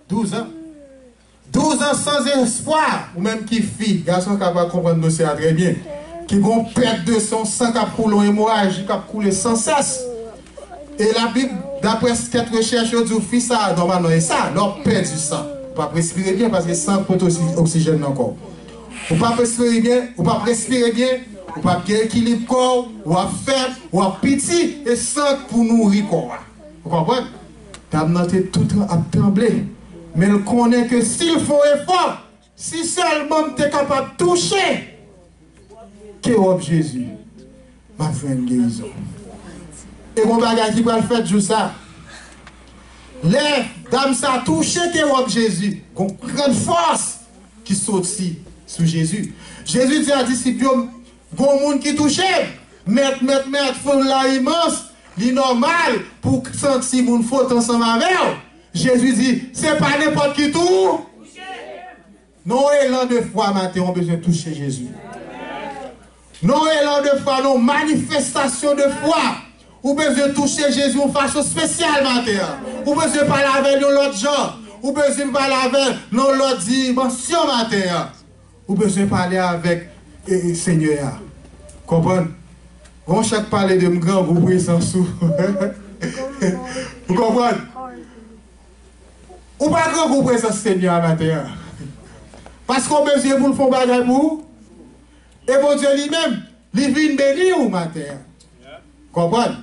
douz an. Douz an san espwa. Ou menm ki fi, gason ka pa konprann dosye a trè byen. Ki gon pèt de san, san k ap koule, yon emoraji k ap koule san sès. E Labib, daprè kèk rechèch, yo di w fi sa a, nòmalman, e sa, lè w ap pèdi san, ou p ap respire byen paske san pote osi-, oksijèn nan kò w. Ou p ap respire byen, ou p ap respire byen, ou p ap gen ekilib kò w, w ap fèb, w ap piti, e san k pou nouri kò a. Ou konprann? Dam nan te tout ap tranble, men l konnen ke si l fè yon efò, si sèlman m te kapab touche ke wòb Jezi, m ap jwenn gerizon. E gon bagay ki pral fèt jou sa. Lè dam sa touche ke wòb Jezi, gon grann fòs ki soti sou Jezi. Jezi di a disip yo, gon moun ki touche m. Mèt, mèt, mèt, foul la imans, li nòmal pou w santi moun fwote ansanm avè w. Jezi di, se pa nenpòt ki tou. Nan yon elan de fwa maten, ou bezwen touche Jezi. Nan yon elan de fwa, nan yon manifestasyon de fwa, ou bezwen touche Jezi yon fason espesyal maten an. Ou bezwen pale avè l yon lòt jan. Ou bezwen pale avè l nan yon lòt dimansyon maten an. Ou bezwen pale avèk, e, e, Senyè a. Konprann? Gon chak pale de m, grangou prezans ou. Ou konprann? Ou pa grangou prezans Senyè a maten an. Paske w bezwen pou l fè yon bagay pou ou. E Bondye li menm, li vin beni w maten an. Konprann?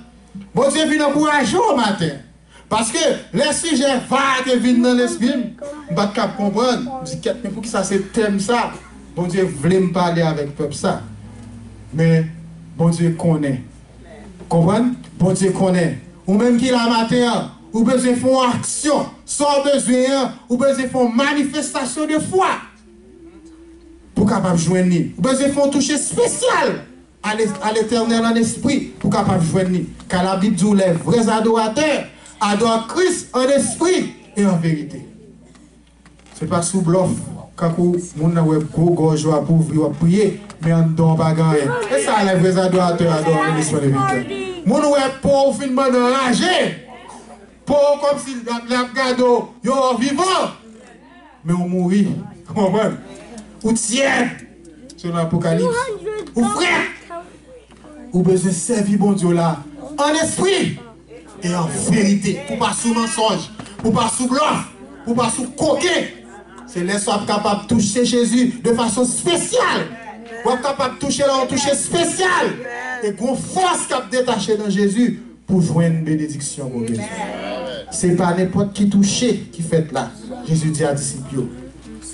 Bondye vin ankouraje w maten. Paske lè sijè va a te vin nan lespri m, m pa t kab konprann. M di, kèt, men poukisa se tèm sa Bondye vle m pale avèk pèp sa? Men Bondye konnen. Konprann? Bondye konnen. Ou menm ki la maten an, ou bezwen fè yon aksyon. Sa w bezwen an, ou bezwen fè yon manifestasyon de fwa pou w kapab jwenn li. Ou bezwen fè yon touche espesyal a l'es-, a Letènèl an espri pou w kapab jwenn li. Ka Labib di w, les vrais adorateurs adorent Christ en esprit et en vérité. Se pa sou blòf, kankou moun nan wè gwo gòj ou ap ouvri, w ap priye, men anndan w pa gen anyen. E sa, les vrais adorateurs adorent en esprit et en vérité. Moun wè po ou fin mande anraje, po ou kòmsi l ap, l ap gade w, yo wè w vivan. Men ou mouri. Ou konprann? Ou tyèd. Selon Apokalips. Ou frèt. Ou bezwen sèvi Bondye w la an espri e an verite. Pou pa sou mansonj, pou pa sou blòf, pou pa sou koken. Se lè sa w ap kapab touche Jezi de fason espesyal. W ap kapab touche la yon touche espesyal. E gon fòs k ap detache nan Jezi pou jwenn benediksyon ou bezwen. Se pa nenpòt ki touche ki fèt la. Jezi di a disip yo,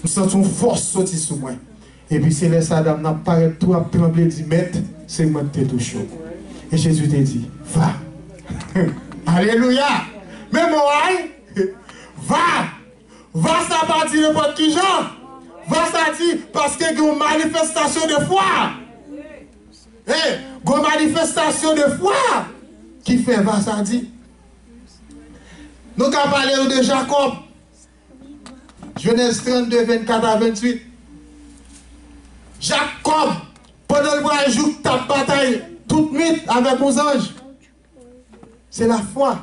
"M santi yon fòs soti sou mwen." Epi se lè sa dam nan parèt tou ap tranble, di, "Mèt, se mwen ki te touche w." E Jezi te di, "Va." Alelouya! Men mo a, va! Va sa pa di nenpòt ki jan. Va sa di paske gen yon manifestasyon de fwa. E, gon manifestasyon de fwa ki fè va sa di. Nou ka pale nou de Jakòb. Jenèz trannde, vennkat a venntuit. Jakòb, pandan l pral jouk, t ap batay tout nwit avèk yon zanj. Se lafwa.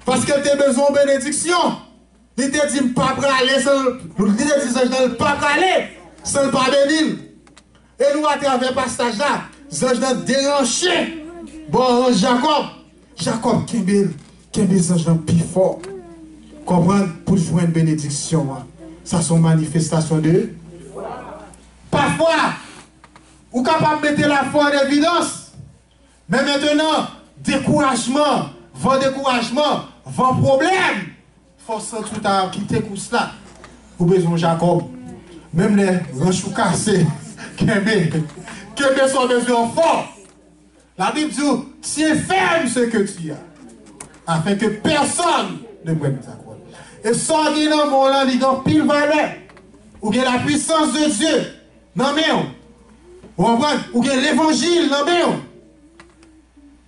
Paske l te bezwen yon benediksyon. Li te di, "M pa prale san," li te di zanj nan, "L pa prale san l pa beni l." E nou atravè pasaj la, zanj nan deranche bò ranj Jakòb. Jakòb kenbe l, kenbe zanj nan pi fò. Konprann, pou jwenn benediksyon an. Sa se yon manifestasyon de. Pafwa, ou kapab mete lafwa an evidans. Men mentnan, dekourajman, van dekourajman, van pwoblèm, fè w santi w ta kite kous la. Ou bezwen yon Jakòb. Menm lè ranch ou kase, kenbe. Kenbe sa w bezwen an fò. Labib di w, "Tiens ferme ce que tu as, afin que personne ne prenne ta couronne." E sa w gen nan men w lan, li gen anpil valè. Ou gen la puissance de Dieu nan men w. Ou konprann? Ou gen levanjil nan men w.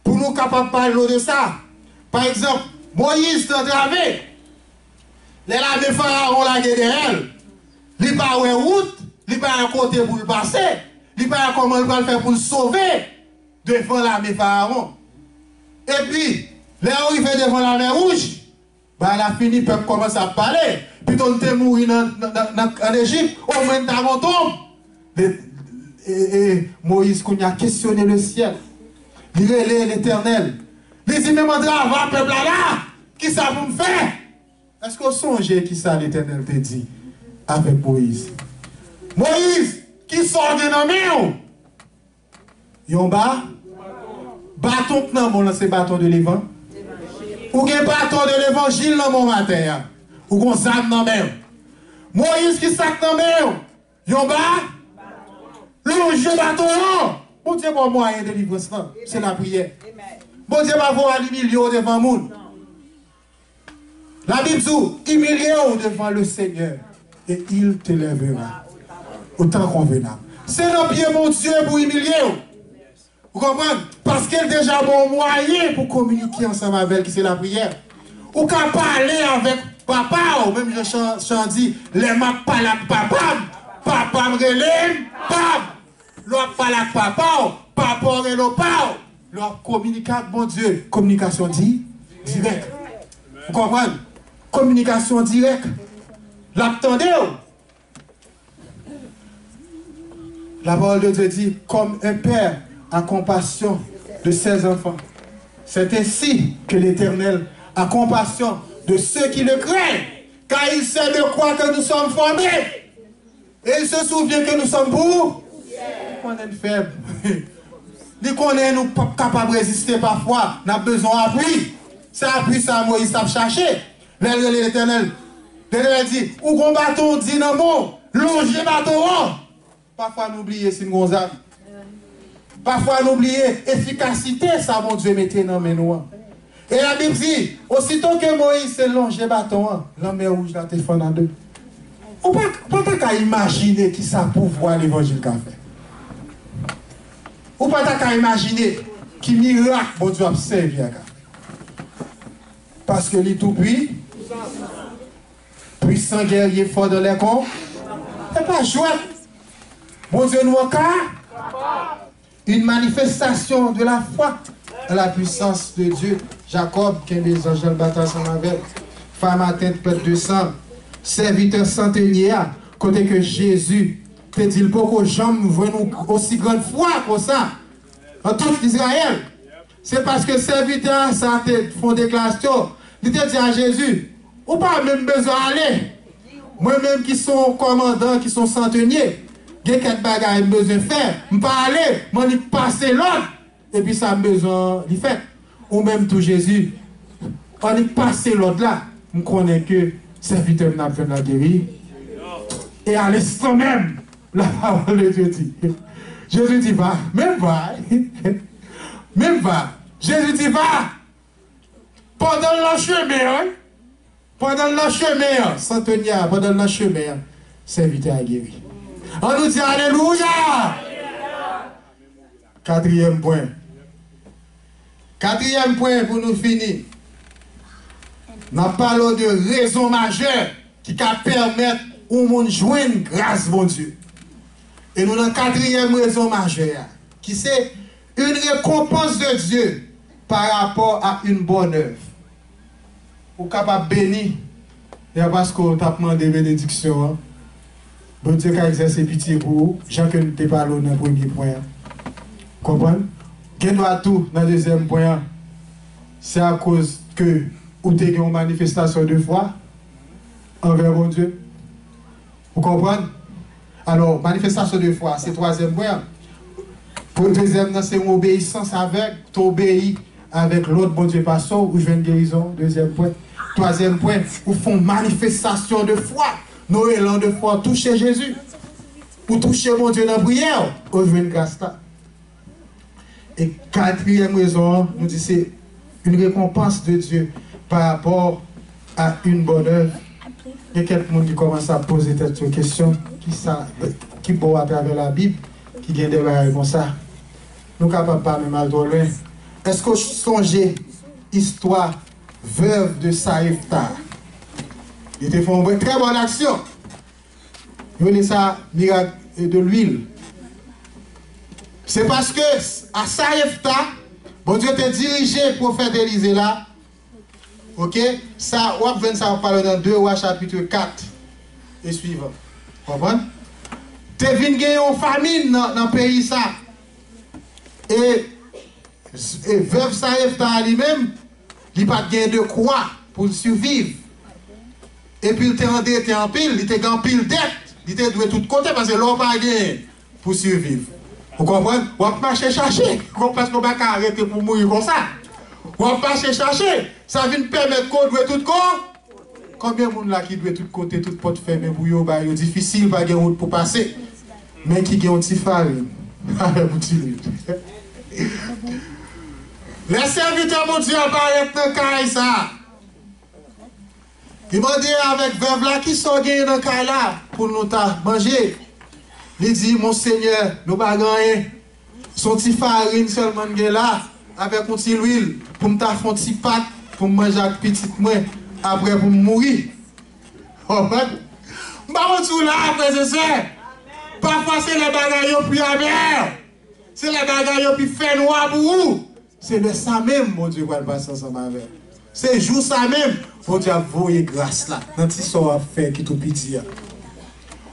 Pou nou kapab pale nou de sa. Pa egzanp, Moyiz te antrave. Lè lame Farawon lage dèyè l, li pa wè wout, li pa wè kote pou l pase, li pa wè kòman l pral fè pou l sove devan lame Farawon. Epi, lè yo rive devan Lamè Wouj, bagay la fini, pèp kòmanse ap pale. Pito n te mouri nan, nan, nan, nan, ann Ejip, omwen n ta gon tonb. E, e, e, Moyiz kounye a kesyone lesyèl. Li rele Letènèl. Li di, "Men m antrave pèp la la. Kisa pou m fè?" Èske w sonje kisa Letènèl te di avèk Moyiz? "Moyiz, kisa w gen nan men w?" Yon ba? Baton k nan men w lan se baton de levan. Ou gen baton de levanjil nan men w maten an. Ou gon zam nan men w. Moyiz, ki sa k nan men w? Yon ba? Lonje baton an. Bondye ba w mwayen delivrans lan. Se lapriyè. Bondye pa voye al imilye w devan moun. Labib di w, imilye w devan le Seigneur et il te lèvera au temps convenable. Se nan pye Bondye pou imilye w. Ou konprann? Paske l deja ba w mwayen pou kominike ansanm avè l, ki se lapriyè. Ou ka pale avèk papa w, menm jan chan, chan di, lè m ap pale ak papa m, papa m rele m pap. Lè w ap pale ak papa w, papa w rele w pa w. Lè w ap kominike ak Bondye, kominikasyon di, dirèk. Ou konprann? Kominikasyon dirèk. L ap tande w. La parole de Dieu dit, comme un père a compassion de ses enfants, c'est ainsi que l'Éternel a compassion de ceux qui le craignent, car il sait de quoi que nous sommes formés. Et il se souvient que nous sommes pour. Li konnen n fèb. Li konnen nou p ap kapab reziste pafwa. N ap bezwen apui. Se apui sa Moyiz t ap chache. Lè l rele Letènèl, Letènèl di, "Ou gon baton di nan men w, lonje baton an." Pafwa nou bliye si n gon zam. Pafwa nou bliye efikasite sa Bondye mete nan men nou an. E Labib di, osito ke Moyiz te lonje baton an, lanmè wouj la te fann an de. Ou pa, ou pa ta ka imajine ki sa pouvwa levanjil ka fè. Ou pa ta ka imajine ki mirak Bondye ap sèvi ak. Paske li tou pwi, pwisan, gèrye, fò dans les com. Se pa jwèt. Bondye nou an ka. Une manifestation de la foi à la puissance de Dieu. Jacob, kenbe zanj nan batay ansanm avè l. Femme atteinte, perte de sang. Sèvitè santenye a, kote ke Jezi te di l poko janm jwenn yon osi grann fwa konsa an tout Izrayèl. Se paske sèvitè sa te fè yon deklarasyon. Li te di a Jezi, ou pa menm bezwen ale. Mwen menm ki se yon kòmandan, ki se yon santenye, gen kèk bagay m bezwen fè. M pa ale, m annik pase lòd. Epi sa m bezwen an, li fèt. Ou menm tou, Jezi, annik pase lòd la. M konnen ke sèvitè m nan ap jwenn la geri. Et à l'instant même, la parole de Dieu dit, Jezi di, va, menm va, menm va. Jezi di, va. Pandan l nan chemen an, pandan l nan chemen an, santenye a, pandan l nan chemen an, sèvitè a geri. Ann nou di alelouya! Katriyèm pwen. Katriyèm pwen pou nou fini. N ap pale w de rezon majè ki ka pèmèt yon moun jwenn gras Bondye. E nou nan katriyèm rezon majè a, ki se une récompense de Dieu par rapport à une bonne œuvre. Ou kapab beni, e a paske w t ap mande benediksyon an. Bondye ka egzèse pitye pou ou, jan ke n te pale w nan premye pwen an. Konprann? Gen dwa tou, nan dezyèm pwen an, se akoz ke ou te gen yon manifestasyon de fwa anvè Bondye. Ou konprann? Alò, manifestasyon de fwa, se twazyèm pwen an. Pou dezyèm nan, se yon obeyisans avèg, te obeyi avèk lòd Bondye pase w, ou jwenn gerizon, dezyèm pwen. Twazyèm pwen, ou fè yon manifestasyon de fwa. Nan elan de fwa, ou touche Jezi. Ou touche Bondye nan priyè w, ou jwenn gras la. E katriyèm rezon an, nou di se une récompense de Dieu par rapport à une bonne œuvre. Gen kèk moun ki kòmanse ap poze tèt yo kesyon, ki sa, ki bò atravè Labib ki gen de bagay konsa? Nou kapab pa menm al twò lwen. Èske w sonje istwa vèv de Sarepta? Li te fè yon trè bòn aksyon. Yo rele sa mirak de lwil. Se paske a Sarepta, Bondye te dirije pwofèt Elize la. Oke? Sa, w ap jwenn sa, w ap pale nan de Wa chapit kat e swivan. Konprann? Te vin gen yon famin nan, nan peyi sa. E E vèv Sarepta a li menm, li pa t gen de kwa pou l siviv. Epi l te andete anpil, li te gen anpil dèt, li te dwe tout kote, paske lè w pa gen pou siviv. Ou konprann? W ap mache chache, w ap, paske w pa ka rete pou mouri konsa. W ap mache chache, sa vin pèmèt ke w dwe tout ko-, Konbyen moun la ki dwe tout kote, tout pòt fèmen pou yo, bagay yo difisil, pa gen wout pou pase, men ki gen yon ti farin avèk yon ti lwil? Lè sèvitè Bondye a parèt nan kay sa, li mande avèk vèv la, kisa w genyen nan kay la pou nou ta manje? Li di, Monsenyè, nou pa gen anyen. Se yon ti farin sèlman n gen la, avèk yon ti lwil, pou m ta fè yon ti pat, pou m manje ak pitit mwen, apre pou m mouri. Konprann? M pa konn si w la, frè e sè. Pafwa, se lè bagay yo pi amè. Se lè bagay yo pi fè nwa pou ou. Se lè sa menm Bondye pral pase ansanm avè w. Se jou sa menm, Bondye ap voye gras la nan ti sa w ap fè ki tou piti a.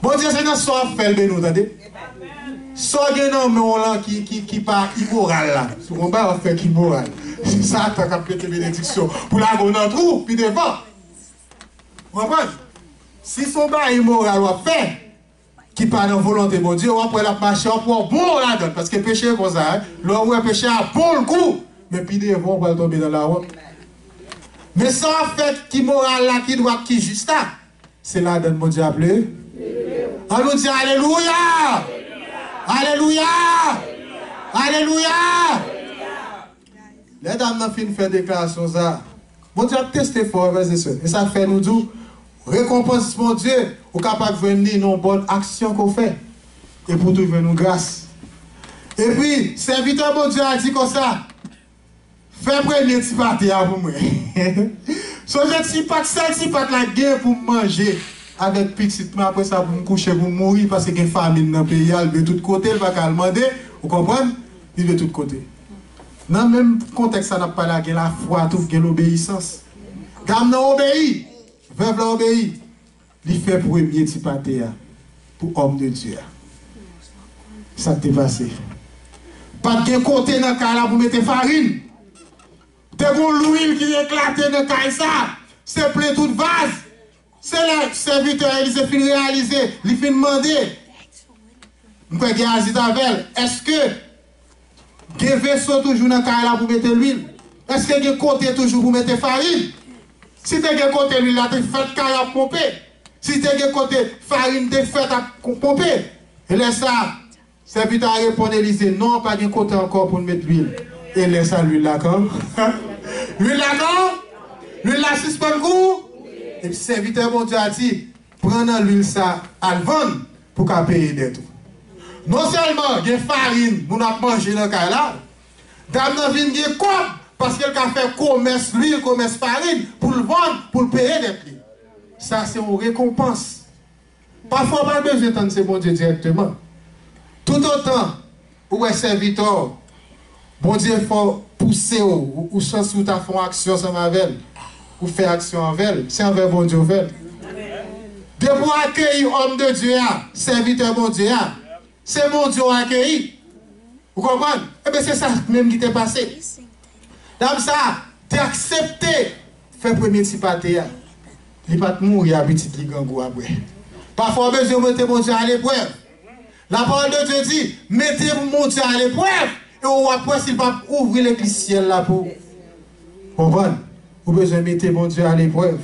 Bondye se nan sa w ap fè l beni w, tande. Sa w gen nan men w lan ki, ki, ki pa imoral la. Si w gon bagay w ap fè ki imoral, se Satan k ap mete benediksyon pou lage w nan twou pi devan. Ou konprann? Si se yon bagay imoral w ap fè, ki pa nan volonte Bondye, w ap wè l ap mache, w ap wè w bon ladan l, paske peche konsa, wi. Lè w wè peche a bon l gou, men pi devan w pral tonbe nan lawont. Men sa w ap fè ki moral la, ki dwat, ki jis la, se ladan l Bondye ap le. Ann nou di alelouya! Alelouya! Alelouya! Lè dam nan fin fè deklarasyon sa, Bondye ap teste fò, frè e sè. E sa k fè nou di w, rekonpans Bondye, ou kapab jwenn li nan yon bòn aksyon ke w fè. Epi w tou jwenn yon gras. Epi, sèvitè Bondye a di konsa, fè premye ti pate a pou mwen. Sonje ti pat, sèl ti pat la gen pou m manje avèk pitit mwen, apre sa pou m kouche, pou m mouri, paske gen famin nan peyi a, l dwe tout kote, l pa ka al mande, ou konprann? Li dwe tout kote. Nan menm kontèks sa n ap pale a, gen lafwa tou, gen lobeyisans. Dam nan obeyi, vèv la obeyi. Li fè premye ti pate a pou òm de Dye a. Sa k te pase? Pa t gen kote nan kay la pou mete farin. Te gon lwil ki eklate nan kay sa. Se plen tout vaz. Se lè sèvitè Elize fin reyalize, li fin mande. M kwè Gehazi t avè l. Èske gen veso toujou nan kay la pou mete lwil? Èske gen kote toujou pou mete farin? Si te gen kote lwil la te fèt kay ap ponpe, si te gen kote farin te fèt ap ponpe, e lè sa, sèvitè a reponn Elize, non, pa gen kote ankò pou n met lwil. E lè sa, lwil la kan? Lwil la kan? Lwil la sispann kou? Epi sèvitè Bondye a di, pran nan lwil sa al vann pou ka peye dèt ou. Non sèlman gen farin moun ap manje nan kay la, dam nan vin gen kòb paske l ka fè komès lwil, komès farin pou l vann, pou l peye dèt li. Sa se yon rekonpans. Pafwa w pa bezwen tann se Bondye dirèkteman. Toutotan ou wè sèvitè w, Bondye fè w pouse w, ou, ou santi w ta fè yon aksyon ansanm avè l, ou fè aksyon avè l, se anvè Bondye w fè l. Depi w akeyi òm de Dye a, sèvitè Bondye a, se Bondye w akeyi. Ou konprann? Ebyen, se sa menm ki te pase. Dam sa a te aksepte fè premye ti pate a. Li pa t mouri a pitit li grangou apre. Pafwa w bezwen mete Bondye aleprèv. Lapawòl de Dye di, mete Bondye aleprèv, e w ap wè si l p ap ouvri legliz syèl la pou ou. Konprann? Ou bezwen mete Bondye aleprèv.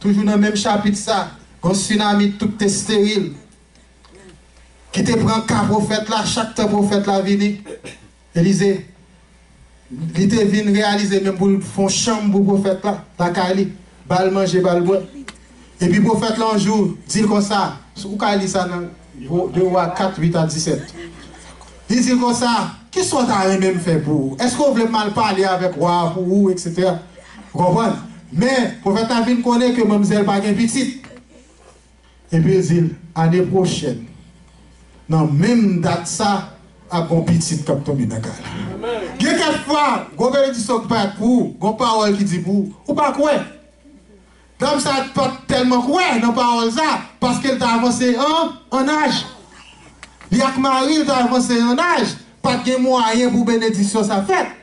Toujou nan menm chapit sa, gon sinamit, tout te steril. Ki te pran ka pwofèt la, chak tan pwofèt la vini, Elize, li te vin reyalize menm pou l fè yon chanm pou pwofèt la, lakay li, ba l manje, ba l bwè. Epi pwofèt la yon jou di l konsa, ou ka li sa nan de Wa kat, uit a disèt. Li di l konsa, kisa w ta renmen m fè pou ou? Èske w vle m al pale avèk wa a pou ou, etsetera? Ou konprann? Men, pwofèt la vin konnen ke manmzèl pa gen pitit. Epi l di l, ane pwochèn, nan menm dat sa, ap gon pitit k ap tonbe nan kay la. Gen kèk fwa, gon benediksyon ki parèt pou ou, gon pawòl ki di pou ou, ou pa kwè. Dam sa pa t tèlman kwè nan pawòl sa, paske l t avanse an, an aj. Li ak mari l t avanse an aj, pa t gen mwayen pou benediksyon sa fèt.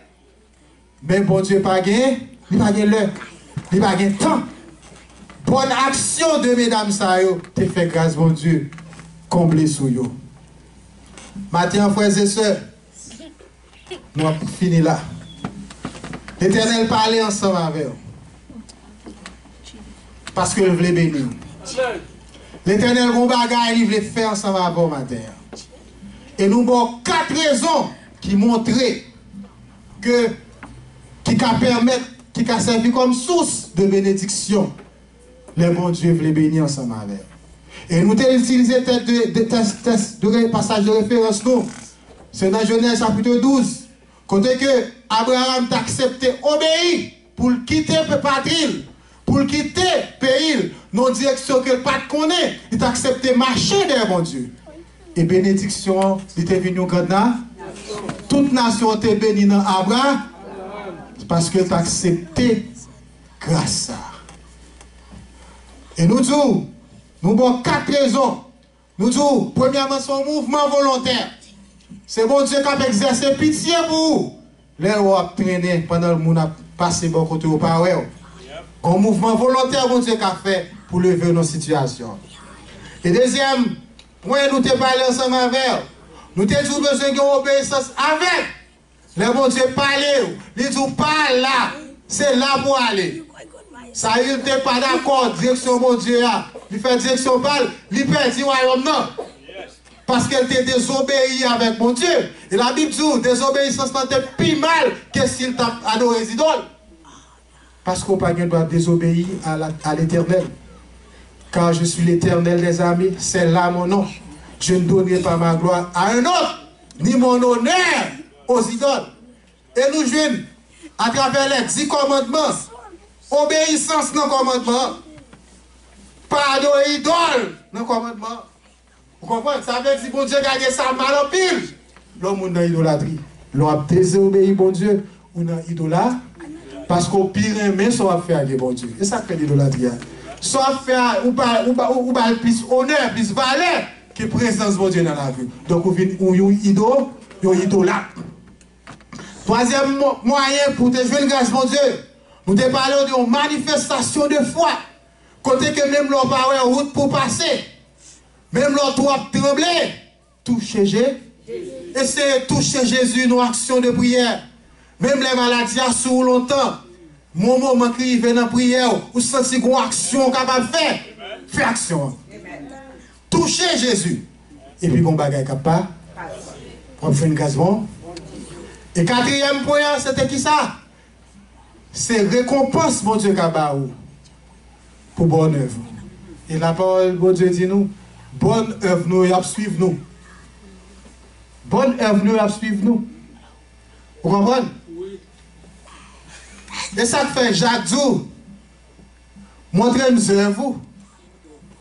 Men Bondye pa gen, li pa gen lè, li pa gen tan. Bòn aksyon de medam sa yo te fè gras Bondye konble sou yo. Maten an, frè e sè, nou ap fini la. Letènèl pale ansanm avè w. Paske l vle beni w. Letènèl gon bagay li vle fè ansanm avè w maten an. E nou ba w kat rezon ki montre ke, ki ka pèmèt, ki ka sèvi kòm sous de benediksyon lè Bondye vle beni ansanm avè w. E nou te itilize tèt de, de tès, tès de re-, pasaj de referans nou. Se nan Jenèz chapit douz, kote ke Abraram t aksepte obeyi pou l kite pe-, patri l, pou l kite peyi l, nan yon direksyon ke l pa t konnen, li t aksepte mache dèyè Bondye. E benediksyon an, li te vin yon grann na-, tout nasyon an te beni nan Abra, paske l t aksepte gras sa. E nou di w, nou ba w kat rezon. Nou di w, premyèman, se yon mouvman volontè. Se Bondye k ap egzèse pitye pou ou. Lè w ap trennen pandan moun ap pase bò kote w pa wè w. Gon mouvman volontè Bondye ka fè pou leve w nan sitiyasyon. E dezyèm pwen nou te pale ansanm avè w, nou te di w bezwen gen obeyisans avèg. Lè Bondye pale w, li di w pa al la, se la pou w ale. Sayil te pa dakò direksyon Bondye a, li fè direksyon pa l, li pèdi wayòm nan. Paske l te dezobeyi avèk Bondye. E Labib di w, dezobeyisans lan te pi mal ke si l t ap adore zidòl. Paske w pa gen dwa dezobeyi a la, a Letènèl. Car je suis l'Éternel des armées, c'est là mon nom. Je ne donnerai pas ma gloire à un autre. ni mon honneur aux idoles. E nou jwenn, atravè lè di kòmandman, obeyisans nan kòmandman an, pa adore idòl nan kòmandman an. Ou konprann? Sa vle di Bondye gade sa mal anpil. Lè yon moun nan idolatri, lè w ap dezobeyi Bondye, ou nan idola, paske w pi renmen sa w ap fè a ke Bondye. E sa k fè idolatri a. Sa w ap fè a, ou ba, ou ba, ou, ou ba l plis onè, plis valè ke prezans Bondye nan lavi w. Donk ou vin ou yon ido, yon idolat. Twazyèm mwayen pou w te jwenn gras Bondye, nou te pale w de yon manifestasyon de fwa. Kote ke menm lè w pa wè wout pou w pase, menm lè w twò ap tranble, touche Je. Eseye touche Jezi nan aksyon de priyè. Menm lè maladi a sou ou lontan, yon moman ki rive nan priyè w, ou santi gon aksyon w kapab fè. Fè aksyon an. Touche Jezi. Epi gon bagay k ap pa. W ap jwenn gras bon. E katriyèm pwen an, se te kisa? Se rekonpans Bondye ka ba ou pou bòn èv ou. E lapawòl Bondye di nou, bòn èv nou y ap swiv nou. Bòn èv nou y ap swiv nou. Ou konprann? E sa k fè Jak di w, montre m zèv ou.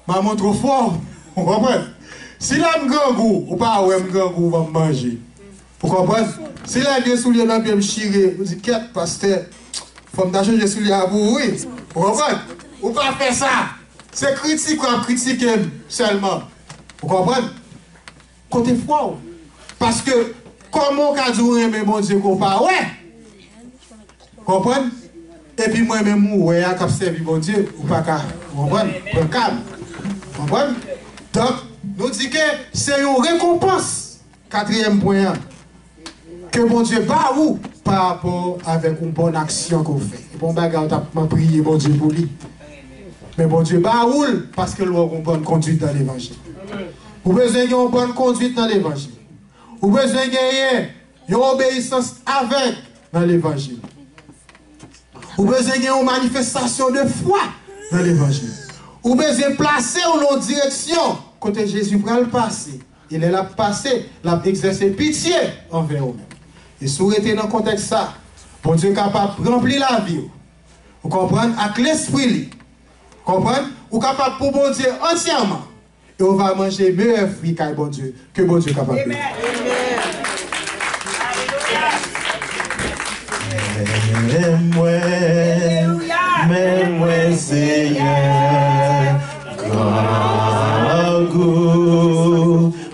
M a montre w fwa w. Ou konprann? Si lè m grangou, ou pa wè m grangou, ou ban m manje. Ou konprann? Si lè vye soulye nan pye m chire, ou di, kèt, pastè, fò m ta chanje soulye a pou ou, wi. Ou konprann? Ou pa fè sa. Se kritik w ap kritike m sèlman. Ou konprann? Kote fwa w? Paske, kòman w ka di w renmen Bondye ke w pa wè? Konprann? Epi mwen menm ou wè a k ap sèvi Bondye, ou pa ka, konprann? Pran ka m. Konprann? Donk, nou di ke se yon rekonpans, katriyèm pwen an, ke Bondye ba ou pa rapò avèk yon bòn aksyon ke w fè. E pa yon bagay ou t ap priye Bondye pou li. Men Bondye ba ou l paske l wè w gen yon bòn kondwit nan levanjil. Ou bezwen gen yon bòn kondwit nan levanjil. Ou bezwen genyen yon obeyisans avèg nan levanjil. Ou bezwen gen yon manifestasyon de fwa nan levanjil. Ou bezwen plase w nan yon direksyon kote Jezi pral pase. E lè l ap pase, l ap egzèse pitye anvè ou menm. E si w rete nan kontèks sa, Bondye kapab ranpli lavi w. Ou konprann? Ak lespri li. Konprann? Ou kapab pou Bondye antyèman. E w va manje meyè fwi kay Bondye ke Bondye kapab bay. Men mwen, men mwen, Senyè, grangou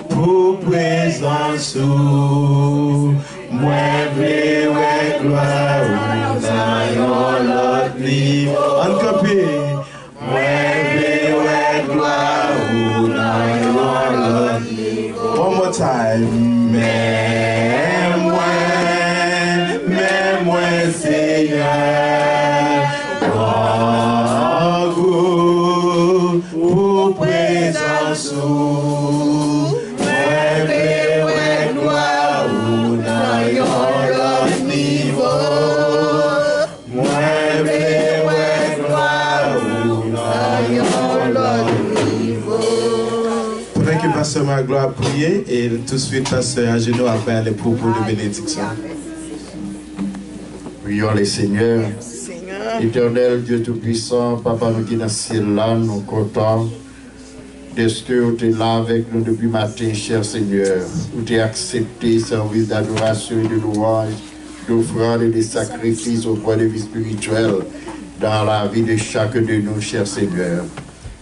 pou prezans ou. Mwen vle wè glwa ou nan yon lòt nivo. Ann kanpe. Mwen vle wè glwa ou nan yon lòt nivo. One more time. Men mwen, men mwen, Senyè, grangou pou prezans ou. Mwen vle wè glwa ou nan yon lòt nivo. Mwen vle wè glwa ou nan yon lòt nivo. Pandan ke pastè Maglo ap priye, e touswit pastè Agenor ap bay le propos de bénédiction. Prions le Seigneur. Éternel Dieu Tout-Puissant, Papa nou ki nan syèl la, nou kontan dèske ou te la avèk nou depi maten, chè Senyè. Ou te aksepte sèvis d'adorasyon e de louwanj, d'ofrann e de sakrifis au point de vue spirituel dans la vie de chacun de nous, chè Senyè.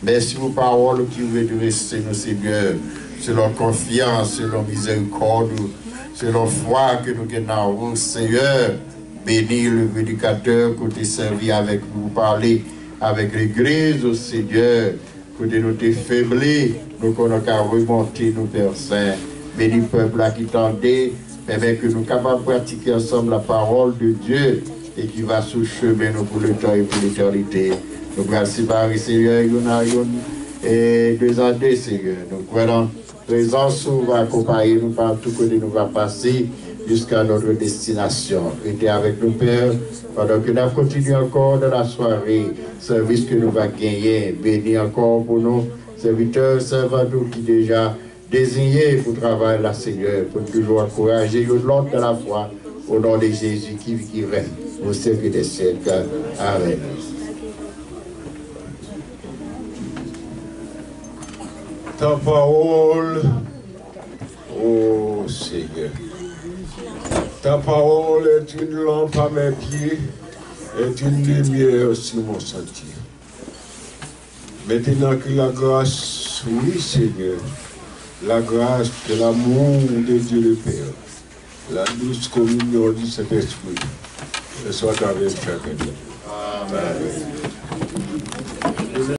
Mèsi pou pawòl ou ki redrese nou, Senyè, selon konfyans, selon mizerikòd ou, selon fwa ke nou gen nan ou, Senyè. Beni le predikatè ke w te sèvi avèk nou pou pale avèk legliz ou, Senyè. Kote nou te febli, nou konnen w ka remonte nou, Pè Sen. Beni pèp la ki tande, pèmèt ke nou kapab pratike ansanm la parole de Dieu e ki va sou chemen nou pou le tan e pou letènite. Nou pral separe, Senyè, youn a youn, e de a de, Senyè. Nou kwè nan prezans ou va akonpaye nou patou kote nou va pase, jusqu'à notre destination. Rete avèk nou, Pè, pandan ke n ap kontinye ankò nan lasware, sèvis ke nou va genyen. Beni ankò pou nou, sèvitè, sèvant ou ki deja désignés pour travail là, Seigneur, pour toujours encourager l'autre dans la foi, au nom de Jésus qui vit, qui règne au siècle des siècles. Amen. Ta parole, ô Seigneur, ta parole est une lampe à mes pieds, est une lumière sur mon sentier. Maintenant que la grâce, oui Seigneur, la grâce de l'amour de Dieu le Père, la douce communion du Saint-Esprit, soit avec chacun de nous. Amen.